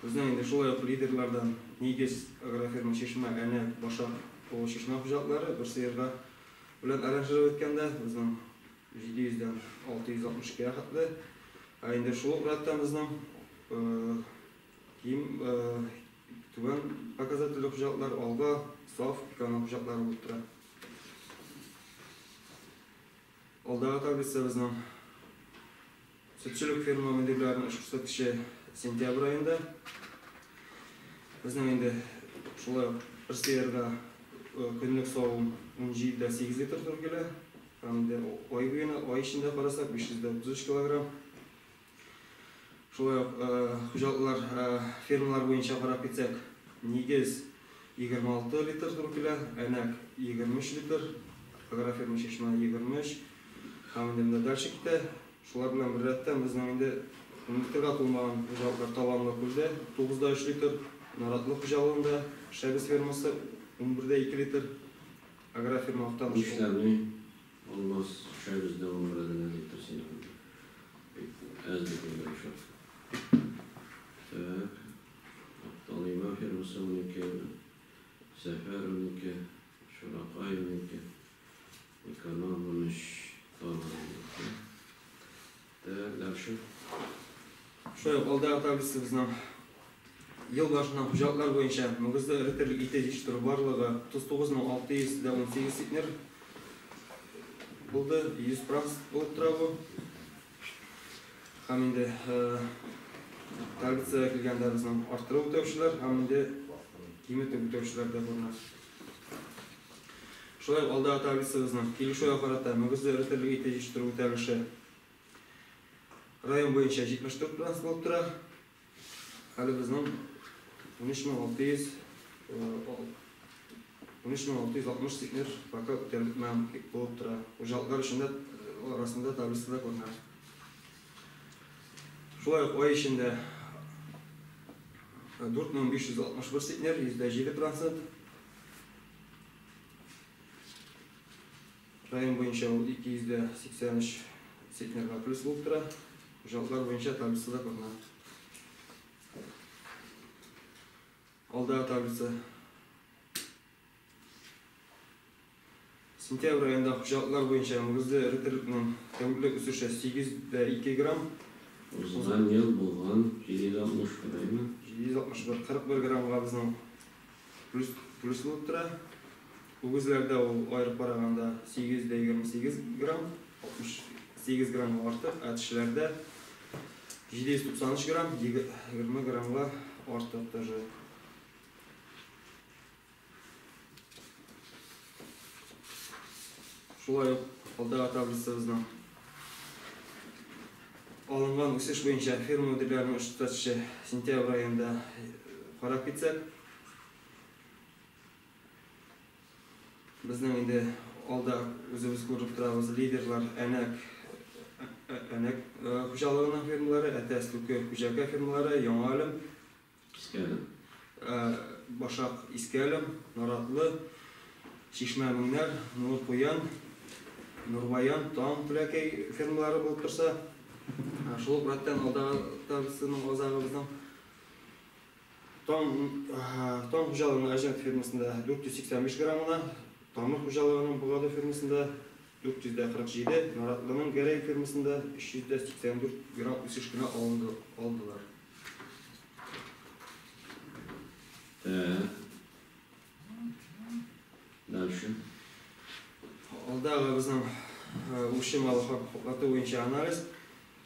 Безнең инде шулай ук лидерлардан Нигез, агрофирма Чишмә, Әнәк, Башак, Олы Чишмә хуҗалыклары бер сыерга белән оранжировать иткәндә безнең 700дән 662 хәтле. Ә инде шул ук рәттән безнең ким түбән показательле хуҗалыклар Алга, Саф, Эконом хуҗалыклары булып тора. Алдагы таблица безнең сөтчелек ферма мөдирләренең эш күрсәткече сентябрь аенда. Безнең инде шулай ук бер сыерга көнлек савым 17,8 литр туры килә. Һәм инде ай буена, ай эчендә карасак 533 килограмм. Шулай ук хуҗалыклар, фермалар буенча карап китсәк, Нигез 26 литр туры килә, Әнәк 23 литр, агрофирма Чишмә 23 һәм инде менә дальше китә. Шулар белән бер рәттән безнең инде 10 литрга тулмаган хуҗалыклар Табанлы күлдә 9,3 литр, Наратлы хуҗалыгында Шәбез фермасы 11,2 литр, агрофирма Актаныш. Нишләми? Алмаз Шәбездә 11 литр син. Бик әз бит инде шул. Так. Акталыйма фермасы 12, Сәфәр 12, Шуракай 12, Эконом 13, Табан 12. Так, дальше. Шулай ук алдагы таблица безнең ел башыннан хуҗалыклар буенча мөгезле эре терлек ите җитештерү барлыгы 39 618 центнер. булды, 100% булып тора бу. Һәм инде таблицага килгәндә безнең арттырып үтәүчеләр һәм инде киметеп үтәүчеләр дә күренә. Шулай ук алдагы таблицабызның килешүгә карата мөгезле эре терлек ите җитештерү үтәлеше район буенча 74% булып тора. Әле безнең 13660 центнер пока үтәлеп бетмәгән булып тора. Хуҗалыклар эчендә арасында таблицада күренә. Шулай ук ай эчендә 4561 центнер, 7%. Район буенча ул 283 центнерга плюс булып тора. Хуҗалыклар буенча таблицада күренә. Алдагы таблица. Сентябрь аенда хуҗалыклар буенча мөгезле эре терлекнең тәүлеклек үсеше 8,2 грамм. Узган ел булган 761, әйме? 761, 41 граммга безнең плюс, плюс булып тора. Үгезләрдә ул аерып караганда 828 грамм, 68 граммга артык, ә тешеләрдә 793 грамм, 20 граммга артык тоже. Шулай ук алдагы таблицабызның алынган үсеш буенча ферма мөдирләренең эш күрсәткече сентябрь аенда карап китсәк, безнең инде алда үзебез күреп торабыз лидерлар Әнәк Әнәк хуҗалыгының фермалары, Әтәс, Түке, Күҗәкә фермалары, Яңа Әлем, Иске Әлем. Башак, Иске Әлем, Наратлы, Чишмә Меңнәр, Нур Куян, Нурбаян, Таң, Теләкәй фермалары булып торса, шул ук рәттән алдагы таблицаның азагы безнең Таң Таң хуҗалыгының Әҗәт фермасында 485 граммына, Тамыр хуҗалыгының Богады фермасында 447, Наратлының Гәрәй фермасында 384 грамм үсеш кенә алынды, алдылар. Так. Дальше. Алдагы безнең үрчем малы хаклату буенча анализ.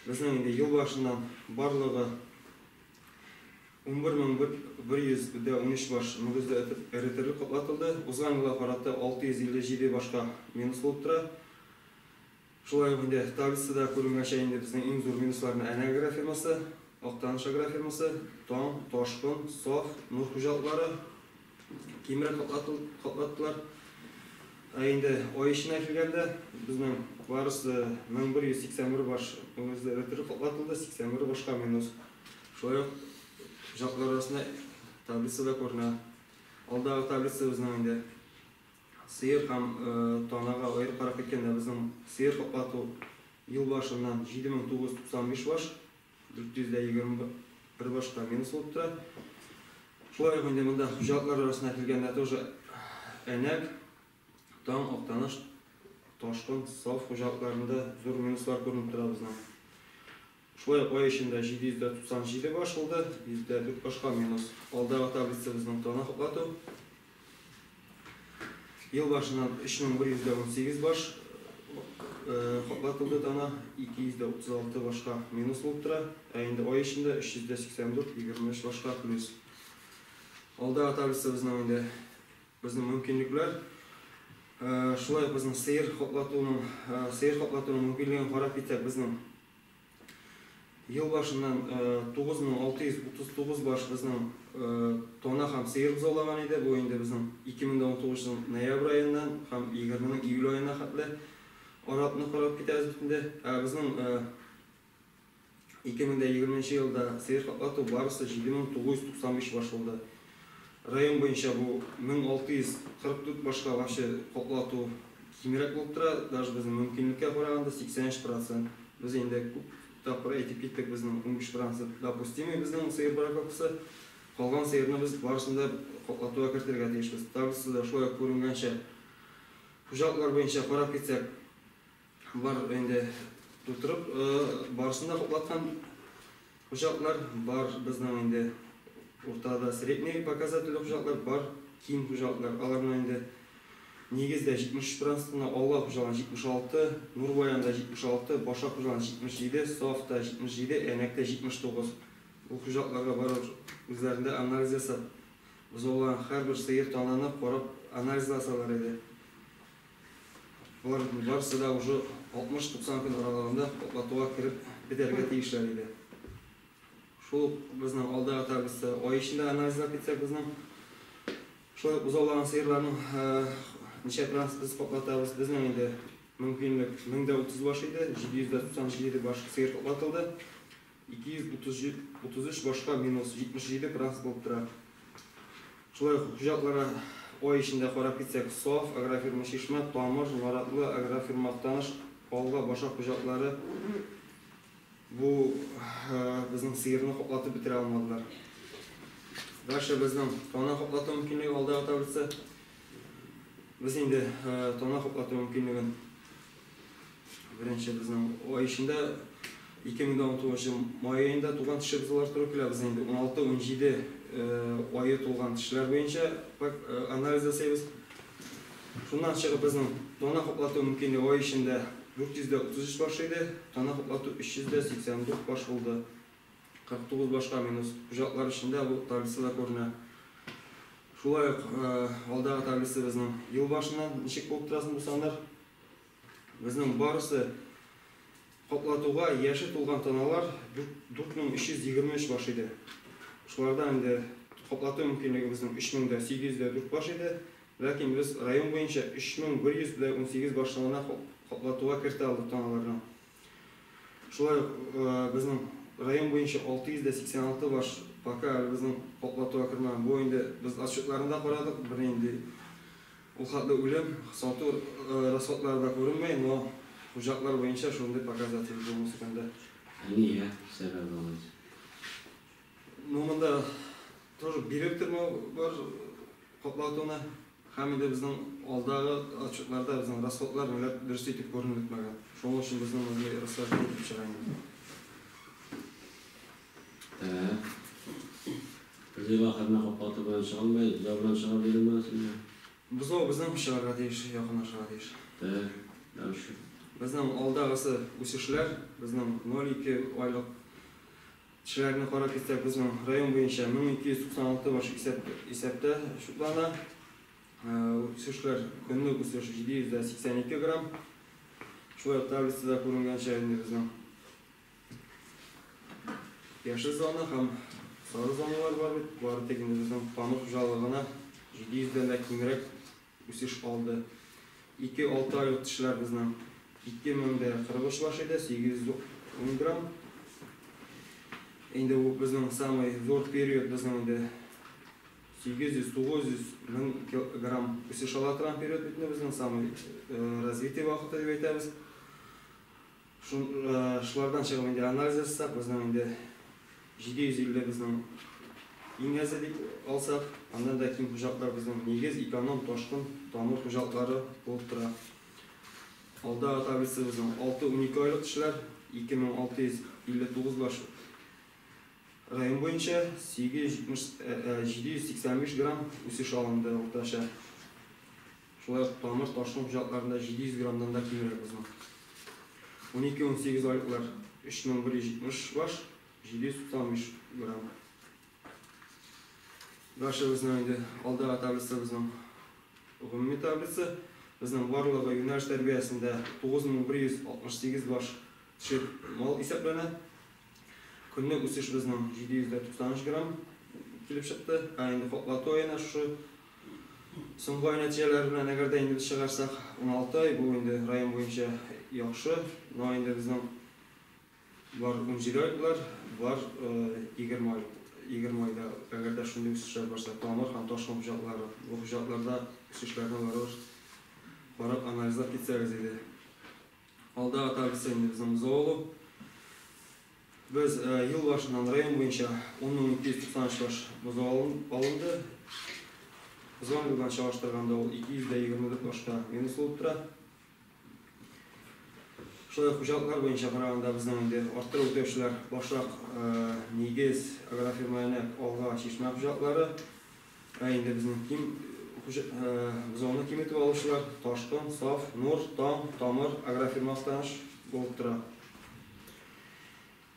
Безнең инде ел башыннан барлыгы 11113 баш мөгезле эре терлек каплатылды. Узган елга карата 657 башка минус булып тора. Шулай ук инде таблицада күренгәнчә инде безнең иң зур минусларны Әнә агрофирмасы, Актаныш агрофирмасы, Таң, Ташкын, Саф, Нур хуҗалыклары кимрәк каплаттылар. Ә инде ай эченә килгәндә безнең барысы 1181 баш мөгезле эре терлек каплатылды, 81 башка минус. Шулай ук хуҗалыклар арасында таблицада күренә. Алдагы таблица безнең инде сыер һәм танага аерып карап киткәндә безнең сыер каплату ел башыннан 7995 баш, 421 башка минус булып тора. Шулай ук инде монда хуҗалыклар арасына килгәндә тоже Әнәк, Таң, Актаныш, Ташкын, Саф хуҗалыкларында зур минуслар күренеп тора безнең. Шулай ук ай эчендә 797 баш булды, 104 башка минус. Алдагы таблица безнең тана каплату. Ел башыннан 3118 баш каплатылды тана, 236 башка минус булып тора. Ә инде ай эчендә 384, 23 башка плюс. Алдагы таблица безнең инде безнең мөмкинлекләр. Шулай ук безнең сыер каплатуның мөмкинлеген карап китсәк, безнең ел башыннан 9639 баш безнең тана һәм сыер бозаулаган иде. Бу инде безнең 2019 елның ноябрь аеннан һәм 20 июль аена хәтле аралыкны карап китәбез бит инде. Ә безнең 2020 елда сыер каплату барысы 7995 баш булды. Район буенча бу 1644 башка вообще каплату кимрәк булып тора, даже безнең мөмкинлеккә караганда 83%. Без инде күп тапкыр әйтеп киттек, безнең 15% допустимый безнең сыер бракованиесе. Калган сыерны без барысын да каплатуга кертергә тиешбез. Таблицада шулай ук күренгәнчә, хуҗалыклар буенча карап китсәк, бар инде тутырып, барысын да каплаткан хуҗалыклар бар, безнең инде уртада средний показательле хуҗалыклар бар, ким хуҗалыклар. Аларны инде Нигездә 73%, Алга хуҗалыгы 76, Нурбаянда 76, Башак хуҗалыгы 77, Сафта 77, Әнәктә 79. Бу хуҗалыкларга барып үзләрендә анализ ясап, бозаулаган һәрбер сыер тананы карап анализласалар иде. Болар барысы да уже 60-90 көн аралыгында каплатуга кереп бетәргә тиешләр иде. Шул ук безнең алдагы таблица ай эчендә анализлап китсәк безнең шулай ук бозаулаган сыерларның ничә процент без каплатабыз. Безнең инде мөмкинлек 1030 баш иде, 797 баш сыер каплатылды. 233 башка минус 77% булып тора. Шулай ук хуҗалыкларга ай эчендә карап китсәк, Саф, агрофирма Чишмә, Тамыр, Наратлы, агрофирма Актаныш, Алга, Башак хуҗалыклары бу безнең сыерны каплатып бетерә алмадылар. Дальше безнең тана каплату мөмкинлеге алдагы таблица. Без инде тана каплату мөмкинлеген беренче безнең ай эчендә 2019 май аенда туган теше бозаулар туры килә. Без инде 16-17 айы тулган тешләр буенча анализ ясыйбыз. Шуннан чыгып безнең тана каплату мөмкинлеге ай эчендә 433 баш иде, тана каплату 384 баш булды. 49 башка минус. Хуҗалыклар эчендә бу таблицада күренә. Шулай ук алдагы таблица безнең ел башыннан ничек булып торасын бу саннар. Безнең барысы каплатуга яше тулган таналар 4323 баш иде. Шулардан инде каплату мөмкинлеге безнең 3804 баш иде. Ләкин без район буенча 3118 башны гына каплатуга кертә алдык таналарны. Шулай ук безнең район буенча 686 баш пока әле безнең каплатуга кермәгән. Бу инде без отчетларын да карадык, бернинди ул хәтле үлем, сату расходлары да күренмәй, но хуҗалыклар буенча шундый показатель бүгенге көндә. Ә нигә сәбәбе алайса? Ну, монда тоже биреп тормау бар каплатуны. Һәм инде безнең алдагы отчетларда безнең расходлар ниләр дөрес итеп күренеп бетмәгән. Шуның өчен безнең мондый расхождение килеп чыга инде. Так. Без ел ахырына каплату белән чыга алмый, бозау белән чыга дидеңме син? Бозау безнең чыгарга тиеш, якынлашырга тиеш. Так, дальше. Безнең алдагысы үсешләр, безнең 0,2 айлык тешләрне карап китсәк, безнең район буенча 1296 баш исәп исәптә шутлана. Үсешләр көнлек үсеш 782 грамм. Шулай ук таблицада күренгәнчә инде безнең яшел зона һәм сары зоналар бар бит. Бары тик инде безнең Тамыр хуҗалыгына 700дән дә кимрәк үсеш алды. 2-6 айлык тешләр безнең 2043 баш иде, 810 грамм. Инде бу безнең самый зур период безнең инде 800-900 мең грамм үсеш ала торган период бит инде безнең самый развитие вакыты дип әйтәбез. Шулардан чыгып инде анализ ясасак, безнең инде 750 безнең иң әзе дип алсак, аннан да ким хуҗалыклар безнең Нигез, Эконом, Ташкын, Тамыр хуҗалыклары булып тора. Алдагы таблица безнең 6-12 айлык тешләр, 2659 баш район буенча 785 грамм үсеш алынды уртача. Шулай ук Тамыр, Ташкын хуҗалыкларында 700 граммдан да кимрәк безнең. 12-18 айлыклар 3170 баш, 795 грамм. Дальше безнең инде алдагы таблица безнең гомуми таблица. Безнең барлыгы юнәлеш тәрбиясендә 9168 баш теше мал исәпләнә. Көнлек үсеш безнең 793 грамм килеп чыкты. Ә инде каплату аена шушы соңгы ай нәтиҗәләре белән әгәр дә инде без чыгарсак 16 ай, бу инде район буенча яхшы. Но инде безнең бар 17 айлыклар, бар 20 айлык. 20 айда әгәр дә шундый үсешләр барса, Тамыр һәм Ташкын хуҗалыклары, бу хуҗалыкларда үсешләрне барыбер карап анализлап китсәгез иде. Алдагы таблица инде безнең бозау алу. Без ел башыннан район буенча 10293 баш бозау алынды. Узган елдан чагыштырганда ул 224 башка минус булып тора. Шулай ук хуҗалыклар буенча караганда безнең инде арттырып үтәүчеләр Башак, Нигез, агрофирма Әнәк, Алга, Чишмә хуҗалыклары. Ә инде безнең ким Бозауны киметеп алучылар Ташкын, Саф, Нур, Таң, Тамыр, Агрофирма Актаныш булып тора.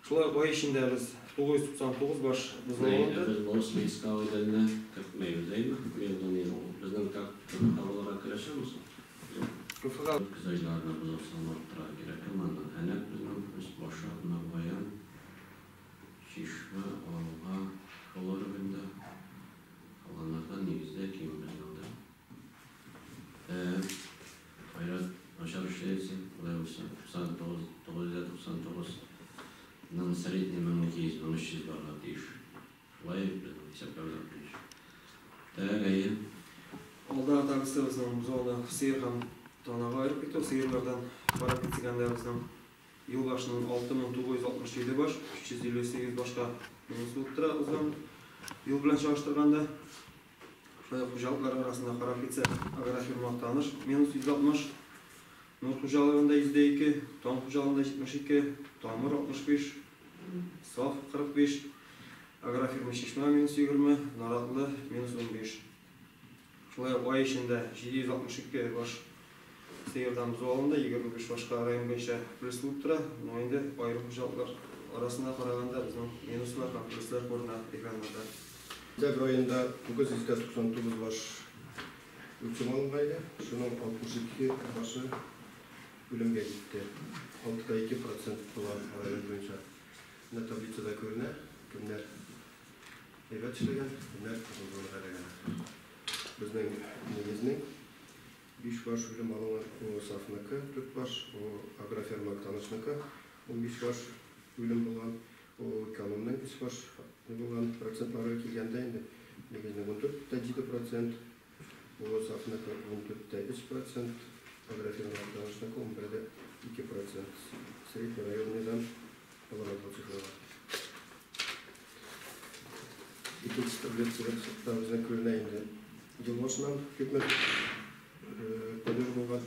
Шулай ук ай эчендә без 999 баш бозау алынды. Без бу списка үдәлне кертмәйбез, әйме? Елдан ел безнең как КФХ буларак керәшәме соң? КФХ Көз айларында бозау саны арттыра кирәк. Аннан Әнәк безнең үз башы, Нурбаян, Чишмә, Алга, Флорабында. Калганнардан нигездә ким безнең дә. Айрат, начар эшләйсең, улай булса, 99, 999 ның средний 1200, 1300 барга тиеш. Шулай безнең исәпләүләр буенча. Так, әйе. Алда таблица безнең бозауны сыер һәм танага аерып китү. Сыерлардан карап китсәгәндә безнең ел башыннан 6967 баш, 358 башка минус булып тора узган ел белән чагыштырганда. Шулай ук хуҗалыклар арасында карап китсәк, Агрофирма Актаныш минус 160, Нур хуҗалыгында 2, Таң хуҗалыгында 72, Тамыр 65, Саф 45, Агрофирма Чишмә минус 20, Наратлы минус 15. Шулай ук ай эчендә 762 баш сыердан бозау алынды, 25 башка район буенча плюс булып тора. Но инде аерым хуҗалыклар арасында караганда безнең минуслар һәм плюслар күренә экраннарда. Сентябрь аенда 999 баш үлчем алынган иде. Шуның 62 башы үлемгә китте. 6,2% була район буенча. Менә таблицада күренә, кемнәр әйбәт эшләгән, кемнәр кызыл зонага эләгән. Безнең нигезнең 5 баш үлем алынган, о Сафныкы, 4 баш, о Агрофирма Актанышныкы, 15 баш үлем булган, о Экономның 3 баш булган. Процентларга килгәндә инде нигезнең 14,7%, о Сафныкы 14,3%, Агрофирма Актанышныкы 11,2%. Средний районныйдан алырга бу цифрлар. Икенче таблицада безнең күренә инде ел башыннан күпме падеж булган.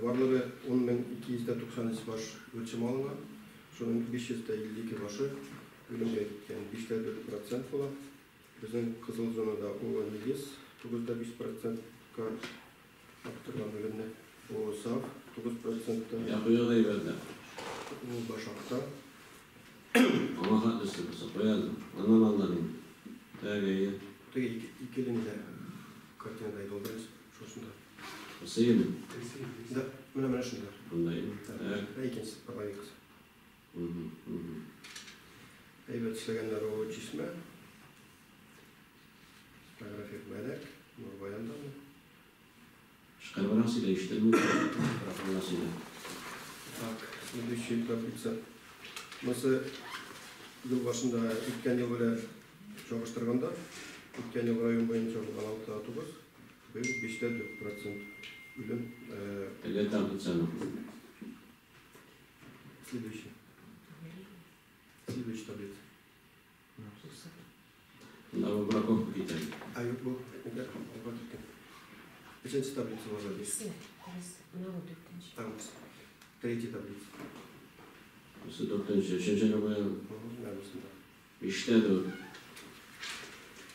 Барлыгы 10 293 баш үлчем алынган. Шуның 552 башы үлемгә киткән. 5,4% була. Безнең кызыл зонада о Нигез 9,5%-ка арттырган үлемне. О Саф 9%-та. Я куя да әйбәтләр. О Башакта. Аңа хәтлесе булса куяды. Аннан алдан инде. Так, әйе. Теге ике линиядә картинада иде ул беренче шушында. Сыймы? Да, менә шунда. Бундай. Так. Ә икенче половинкасы. Мгм, мгм. Әйбәт эшләгәннәр о Чишмә. Агрофирма Әнәк, Нурбаянда. Кычкырыбрак сөйлә, ишетелми. Микрофонга сөйлә. Так, следующая таблица. Монысы ел башында үткән ел белән чагыштырганда, үткән ел район буенча булган 6,9, быел 5,4% үлем. Теге таблицаны. Следующий. Следующая таблица. Монда бу браковка китә. А, юк, бу, нигә, алга киткән. Өченче таблица бар здесь. Там третья таблица. Бусы дүртенче, өченчене куялым. Мгм, да, бусында. 5,4.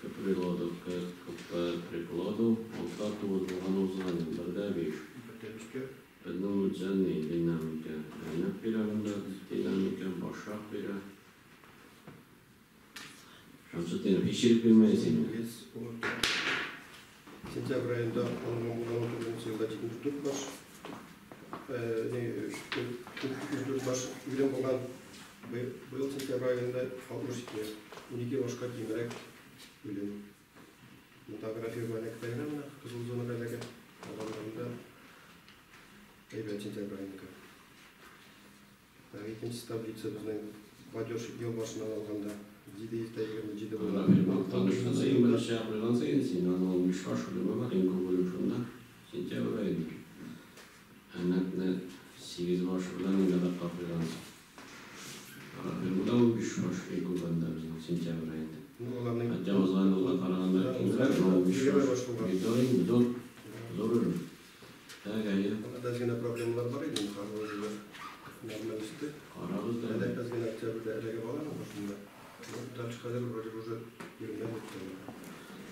К приплоду, К, К приплоду, 6,9 булган узган ел, 1,5. 1,5-кә. Безнең үтсән динамика. Әнәк бирә монда динамика, Башак бирә. Шамсетдинов, һич ирек бирмәйсең. Нигез, сентябрь аенда алынган булган 19 елда 74 баш. Не, 74 баш үлем булган. Быел сентябрь аенда 62. 12 башка кимрәк үлем. Монда агрофирма Әнәктә генә менә кызыл зонага эләгә. Калганнарында әйбәт сентябрь аеныкы. Так, икенче таблица безнең падеж ел башыннан алганда 727 булган. Агрофирма Актанышта да иң беренче куйган саен син аның 15 баш үлеме бар, иң күп үлем шунда. Сентябрь аенда. Әнәкне 8 баш белән инде куйгансың. Агрофирмада 15 баш иң күп анда безнең сентябрь аенда. Ну, аларның Хотя узган елга караганда кимрәк, но 15 20 баш. баш булган. Бик зур инде, зур, зур үлем. Так, әйе. Анда әз генә проблемалар бар иде, инде хәзер уже нормаль үсте. Карагыз да. Әнәк әз генә октябрьдә эләгеп ала башында. Ну, дальше хәзер вроде уже йөрмәй бетте.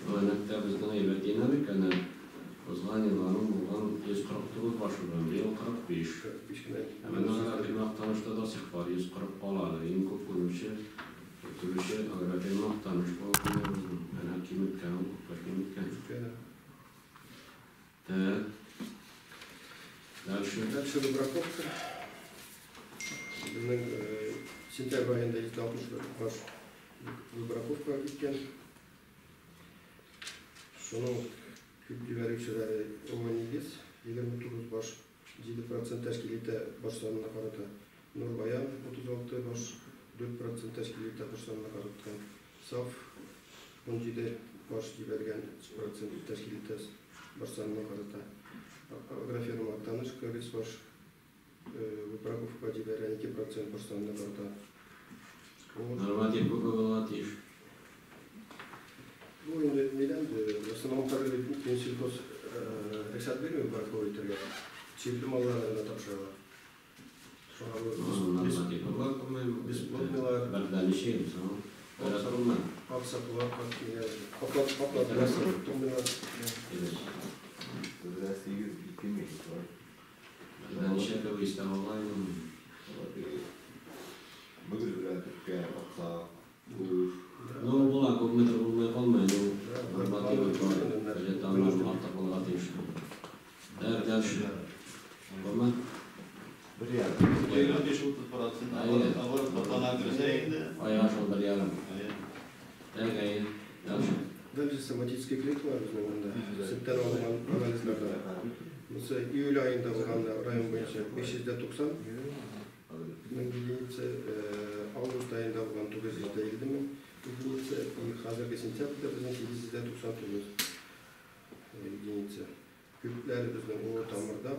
Әнәктә безнең әйбәт динамика, әнә Узган ел аның булган 149 башы белән, быел 45. 45 кенә. Ә менә агрофирма Актанышта до сих пор 140 кала әле. Иң күп үлүче, үтерүче агрофирма Актаныш булып килә безнең. Әнә киметкән ул, күпкә киметкән. Так. Дальше. Дальше выбраковка. Безнең сентябрь аенда 161 баш выбраковка киткән. Шуның күп җибәрүчеләре ООО «Нигез», 29 баш, 7% тәшкил итә баш санына карата. Нурбаян 36 баш, 4% тәшкил итә баш санына карата. Саф 17 баш җибәргән, 3% тәшкил итә баш санына карата. Агрофирма Актаныш 43 баш выбраковка җибәргән, 2% баш санына карата. Норматив күпме булырга тиеш? Бу инде нидән, в основном хәзер бит Минсельхоз рөхсәт бирми выбраковка итәргә. Чирле малларны гына тапшыралар. Шуңа бу Норматив була күпме? бесплотныйлар, Бердән ничә ел соң? Бер аксаклар, аклап, аклап, тумыйлар. Бездә 8 2 мең бар. Бердән ничә кебек истә калган? Мөгез белән төпкән, аксак, күз. Ну, була, күпмедер булмый калмый, ну, нормативы бар. Бюджет аннан артык булырга тиеш. Так, дальше. Бармы? Бер ярым. 25-30% Әйе. оборот батлана керсә инде. Айга шул бер ярым. Әйе. Так, әйе. Дальше. Дальше соматический клеткалар безнең монда. Сөттән алынган анализларда. Монысы июль аенда булган район буенча 590 мең единица, август аенда булган 950 мең единица, и хәзерге сентябрьдә безнең 899 единица. Күпләре безнең ООО Тамырда,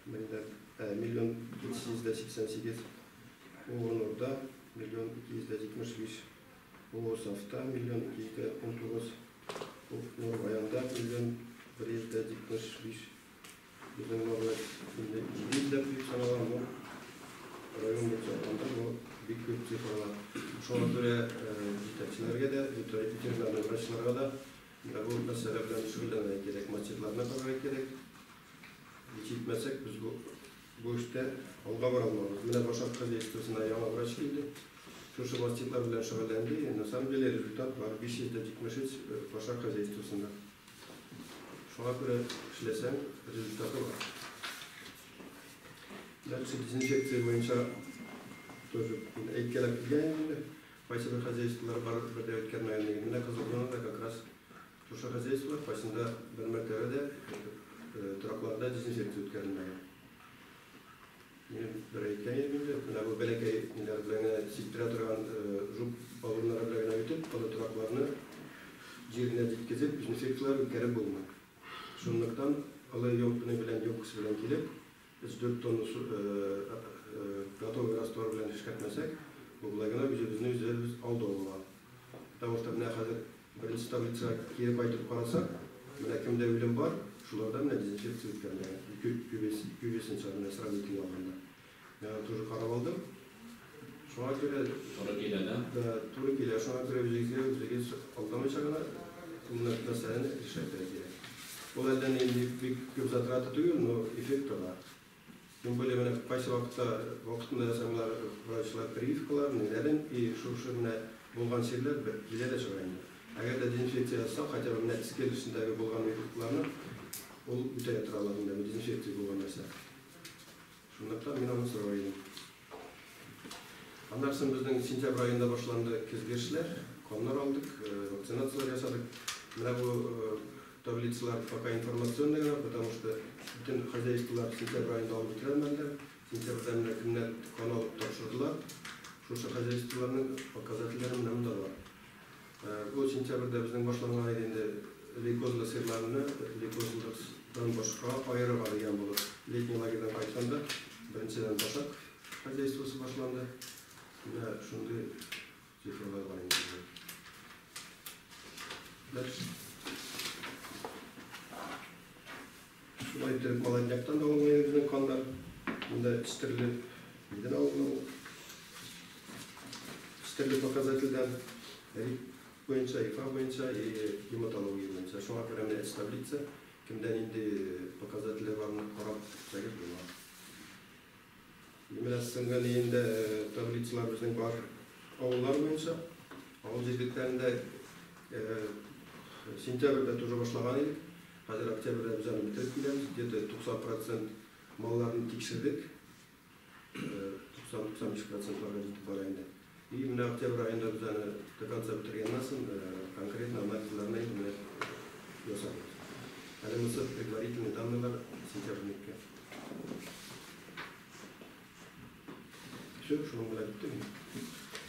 миллион 788, ООО Нурда миллион 275, ООО Сафта миллион 219, Нурбаянда миллион 175. Безнең Нурлат инде 700 дип санала, но район буенча алганда бу бик күп цифрлар. Шуңа күрә җитәкчеләргә дә, ветеринарный врачларга да менә бу мәсьәлә белән шөгыльләнергә кирәк, маститларны карарга кирәк. Җитмәсәк, без бу эштә алга бара алмабыз. Менә Башак хозяйствосына яңа врач килде. Шушы маститлар белән шөгыльләнде. И на самом деле результат бар 573 Башак хозяйствосында. Шуңа күрә эшләсәң, результаты бар. Дальше дезинфекция буенча тоже әйткәләп килгән инде. Кайсы бер хозяйстволар бар, бер дә үткәрмәгән дигән. Менә Кызылбунада как раз шушы хозяйстволар кайсында бер мәртәбә дә торакларда дезинфекция үткәрелмәгән. Мин бер әйткән идем инде, менә бу бәләкәй ниләр белән генә сиптерә торган жук баллоннары белән генә үтеп, аны торакларны җиренә җиткезеп, дезинфекцияләр үткәреп булмый. Шунлыктан алай ёмканы белән ёмкасы белән килеп, 3-4 тонна су, готовый раствор белән эшкәртмәсәк, бу болай гына үзебезне үзебез алдау була. Потому что менә хәзер беренче таблицага кире кайтып карасак, менә кемдә үлем бар, шуларда менә дезинфекция үткәрелгән. Ике бесенче менә сравнительно алганда. Мин аны тоже карап алдым. Шуңа күрә Туры килә, да? Да, туры килә. Шуңа күрә үзегезгә үзегез алдамыйча гына бу мәсьәләне решать кирәк. Ул әллә ни бик күп затраты түгел, но эффекты бар. Тем более менә кайсы вакытта вакытында ясамлар врачлар прививкалар, ниләрен, и шушы менә булган чирләр бер килә дә чыга инде. Әгәр дә дезинфекция ясасак, хотя бы менә эскел эчендәге булган микробларны ул үтә тора ала инде, бу дезинфекция булган нәрсә. Шунлыктан мин аны сорар идем. Аннан соң безнең сентябрь аенда башланды көзге эшләр, каннар алдык, вакцинацияләр ясадык. Менә бу таблицалар пока информационный гына, потому что бөтен хозяйстволар сентябрь аенда алып бетерәлмәделәр. Сентябрьдә менә кемнәр кан алып тапшырдылар. Шушы хозяйстволарның показательләре менә монда бар. Бу сентябрьдә безнең башланган иде инде лейкозлы сыерларны лейкозлыдан башка аерырга дигән булып. Летний лагерьдан кайтканда беренчедән Башак хозяйствосы башланды. Менә шундый цифрлар бар инде. Дальше. Шулай итеп, молодняктан да алынган безнең каннар. Монда өч төрле нидән алынган ул? Өч төрле показательдән РИК буенча, ИФА буенча и гематология буенча. Шуңа күрә менә өч таблица. Кемдә нинди показательләр барын карап китсәгез була. Менә соңгы инде таблицалар безнең бар авыллар буенча. Авыл җирлекләрендә сентябрьдә тоже башлаган идек. Хәзер октябрьдә без аны бетереп киләбез. Где-то 90% малларны тикшердек. 90-95%ларга җитеп бара инде. И менә октябрь аенда без аны до конца бетергәннән соң конкретно анализларны инде менә ясабыз. Әле монысы предварительный данныйлар сентябрьнеке. Все, шуның белән бетте инде.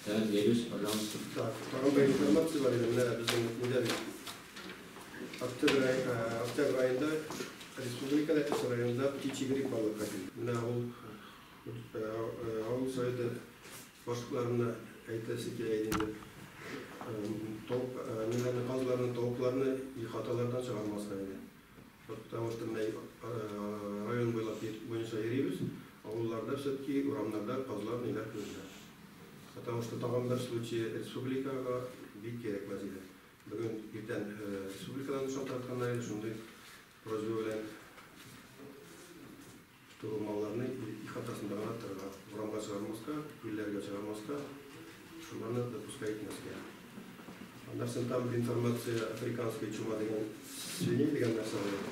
Так, Елюс, пожалуйста. Так, тагын бер информация бар иде. Менә безнең нидә бит. Октябрь аенда республикада, Эс районында птичий грипп барлыкка килде. Менә ул авыл советы башлыкларына әйтәсе килә иде инде. Тавык, ниләрне, казларны, тавыкларны ихаталардан чыгармаска иде. Потому что менә район буйлап буенча йөрибез, авылларда все-таки урамнарда казлар ниләр күренә. Потому что тагын бер случай республикага бик кирәкмәс иде. Бүген иртән республикадан шалтыратканнар иде, шундый просьба белән, что малларны ихатасында гына торырга, урамга чыгармаска, күлләргә чыгармаска, шуларны допускать итмәскә. Аннан соң там бер информация африканская чума дигән свиней дигән нәрсә бар.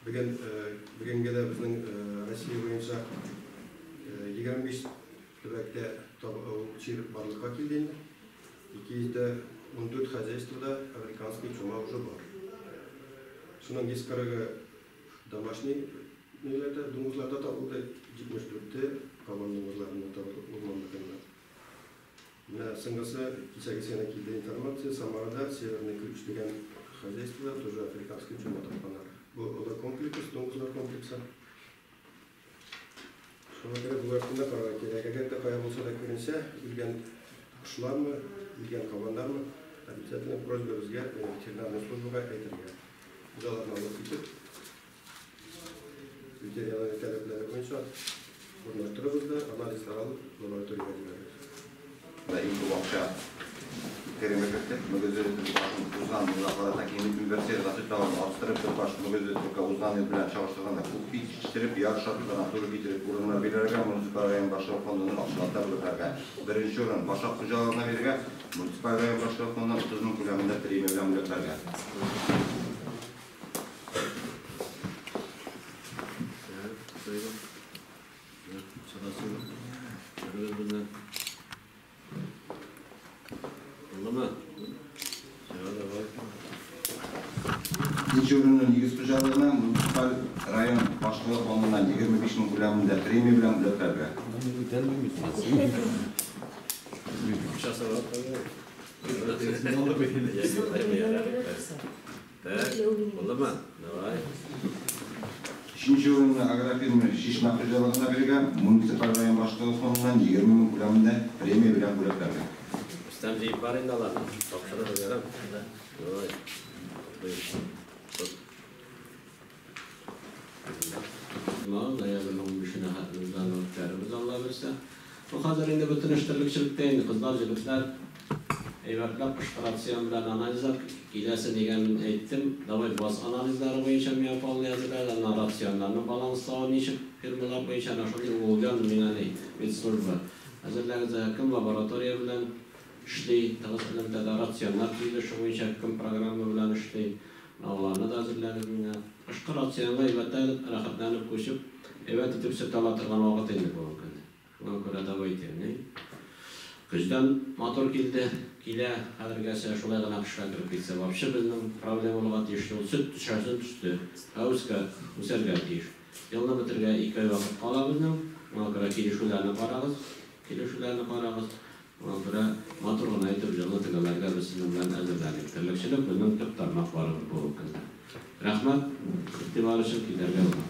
Бүгенгә дә безнең Россия буенча 25 төбәктә ул чир барлыкка килде инде. 214 хозяйствода африканский чума уже бар. Шуның 140-ы домашний ниләрдә, дуңгызларда табылды, 74-те кабан дуңгызларында табылды, урмандыкында. Менә соңгысы кичәгесе генә килде информация, Самарада Северный Ключ дигән хозяйствода тоже африканский чума тапканнар. Бу олы комплекс, дуңгызлар комплексы. Шуңа күрә бу вакытында карарга кирәк. Әгәр дә кая булса да күренсә, үлгән кошлармы, үлгән кабаннармы, обязательно просьба безгә ветеринарный службага әйтергә. Без аларны алып китеп, ветеринарный таләпләре буенча урнаштырабыз да, анализлар алып, лабораториягә җибәрәбез. Да иң күп акча кереме кертте. Мөгезле башын узган елга карата киметми бер сыерга сөт товарын арттырып, бер баш мөгезле терлеккә узган ел белән чагыштырганда күп ит җитештереп, яр шартларына туры китереп урыннар бирергә, муниципаль район башлыгы фондының акчалата бүләкләргә. Беренче урын Башак хуҗалыгына бирергә, муниципаль район башлыгы фондының 30 мең күләмендә премия белән бүләкләргә. Так, Сойгов. Чыгасы. Бер-бер Булдымы? Чыга, давай. Икенче урынны Нигез хуҗалыгына, муниципаль район башлыгы фондыннан 25 мең күләмендә премия белән бүләкләргә. Акчасы бар. Так, булдымы? Давай. Өченче урынны агрофирма Чишмә хуҗалыгына бирергә, муниципаль район башлыгы фондыннан 20 мең күләмендә премия белән бүләкләргә. Рөстәм җыеп бар инде аларны. Тапшырып өлгерәм. Давай. Мал, ноябрьнең 15-нә хәтле үзләрен үткәрербез, Алла бирсә. Бу хәзер инде бөтен эш терлекчелектә инде, кызлар, җегетләр әйбәтләп кышкы рацион белән анализлар киләсе дигән мин әйттем. Давай баз анализлары буенча миңа полный әзерләде, аннан рационнарны баланслау ничек фирмалар буенча, ана шундый угылган миңа ни медслужба. Әзерләгез, кем лаборатория белән эшли, тыгыз элемтәдә рационнар төзелеше буенча кем программа белән эшли, аларны да әзерләгез миңа. Кышкы рационга әйбәтләп, рәхәтләнеп күчеп, әйбәт итеп сөт ала торган вакыт инде бүгенге көндә. Шуңа күрә давайте, ни? Көздән матур килде, килә, хәзергәчә шулай гына кышка кереп китсә, вообще безнең проблема булырга тиеш. Ул сөт төшәсен төште, әүскә үсәргә тиеш. Елны бетергә 2 ай вакыт кала безнең. Шуңа күрә килешүләрне карагыз, килешүләрне карагыз. Шуңа күрә матур гына итеп җылы тегеләргә без сезнең белән әзерләнек. Терлекчелек безнең төп тармакларыбыз бүгенге көндә. Рәхмәт, игътибар өчен китәргә була.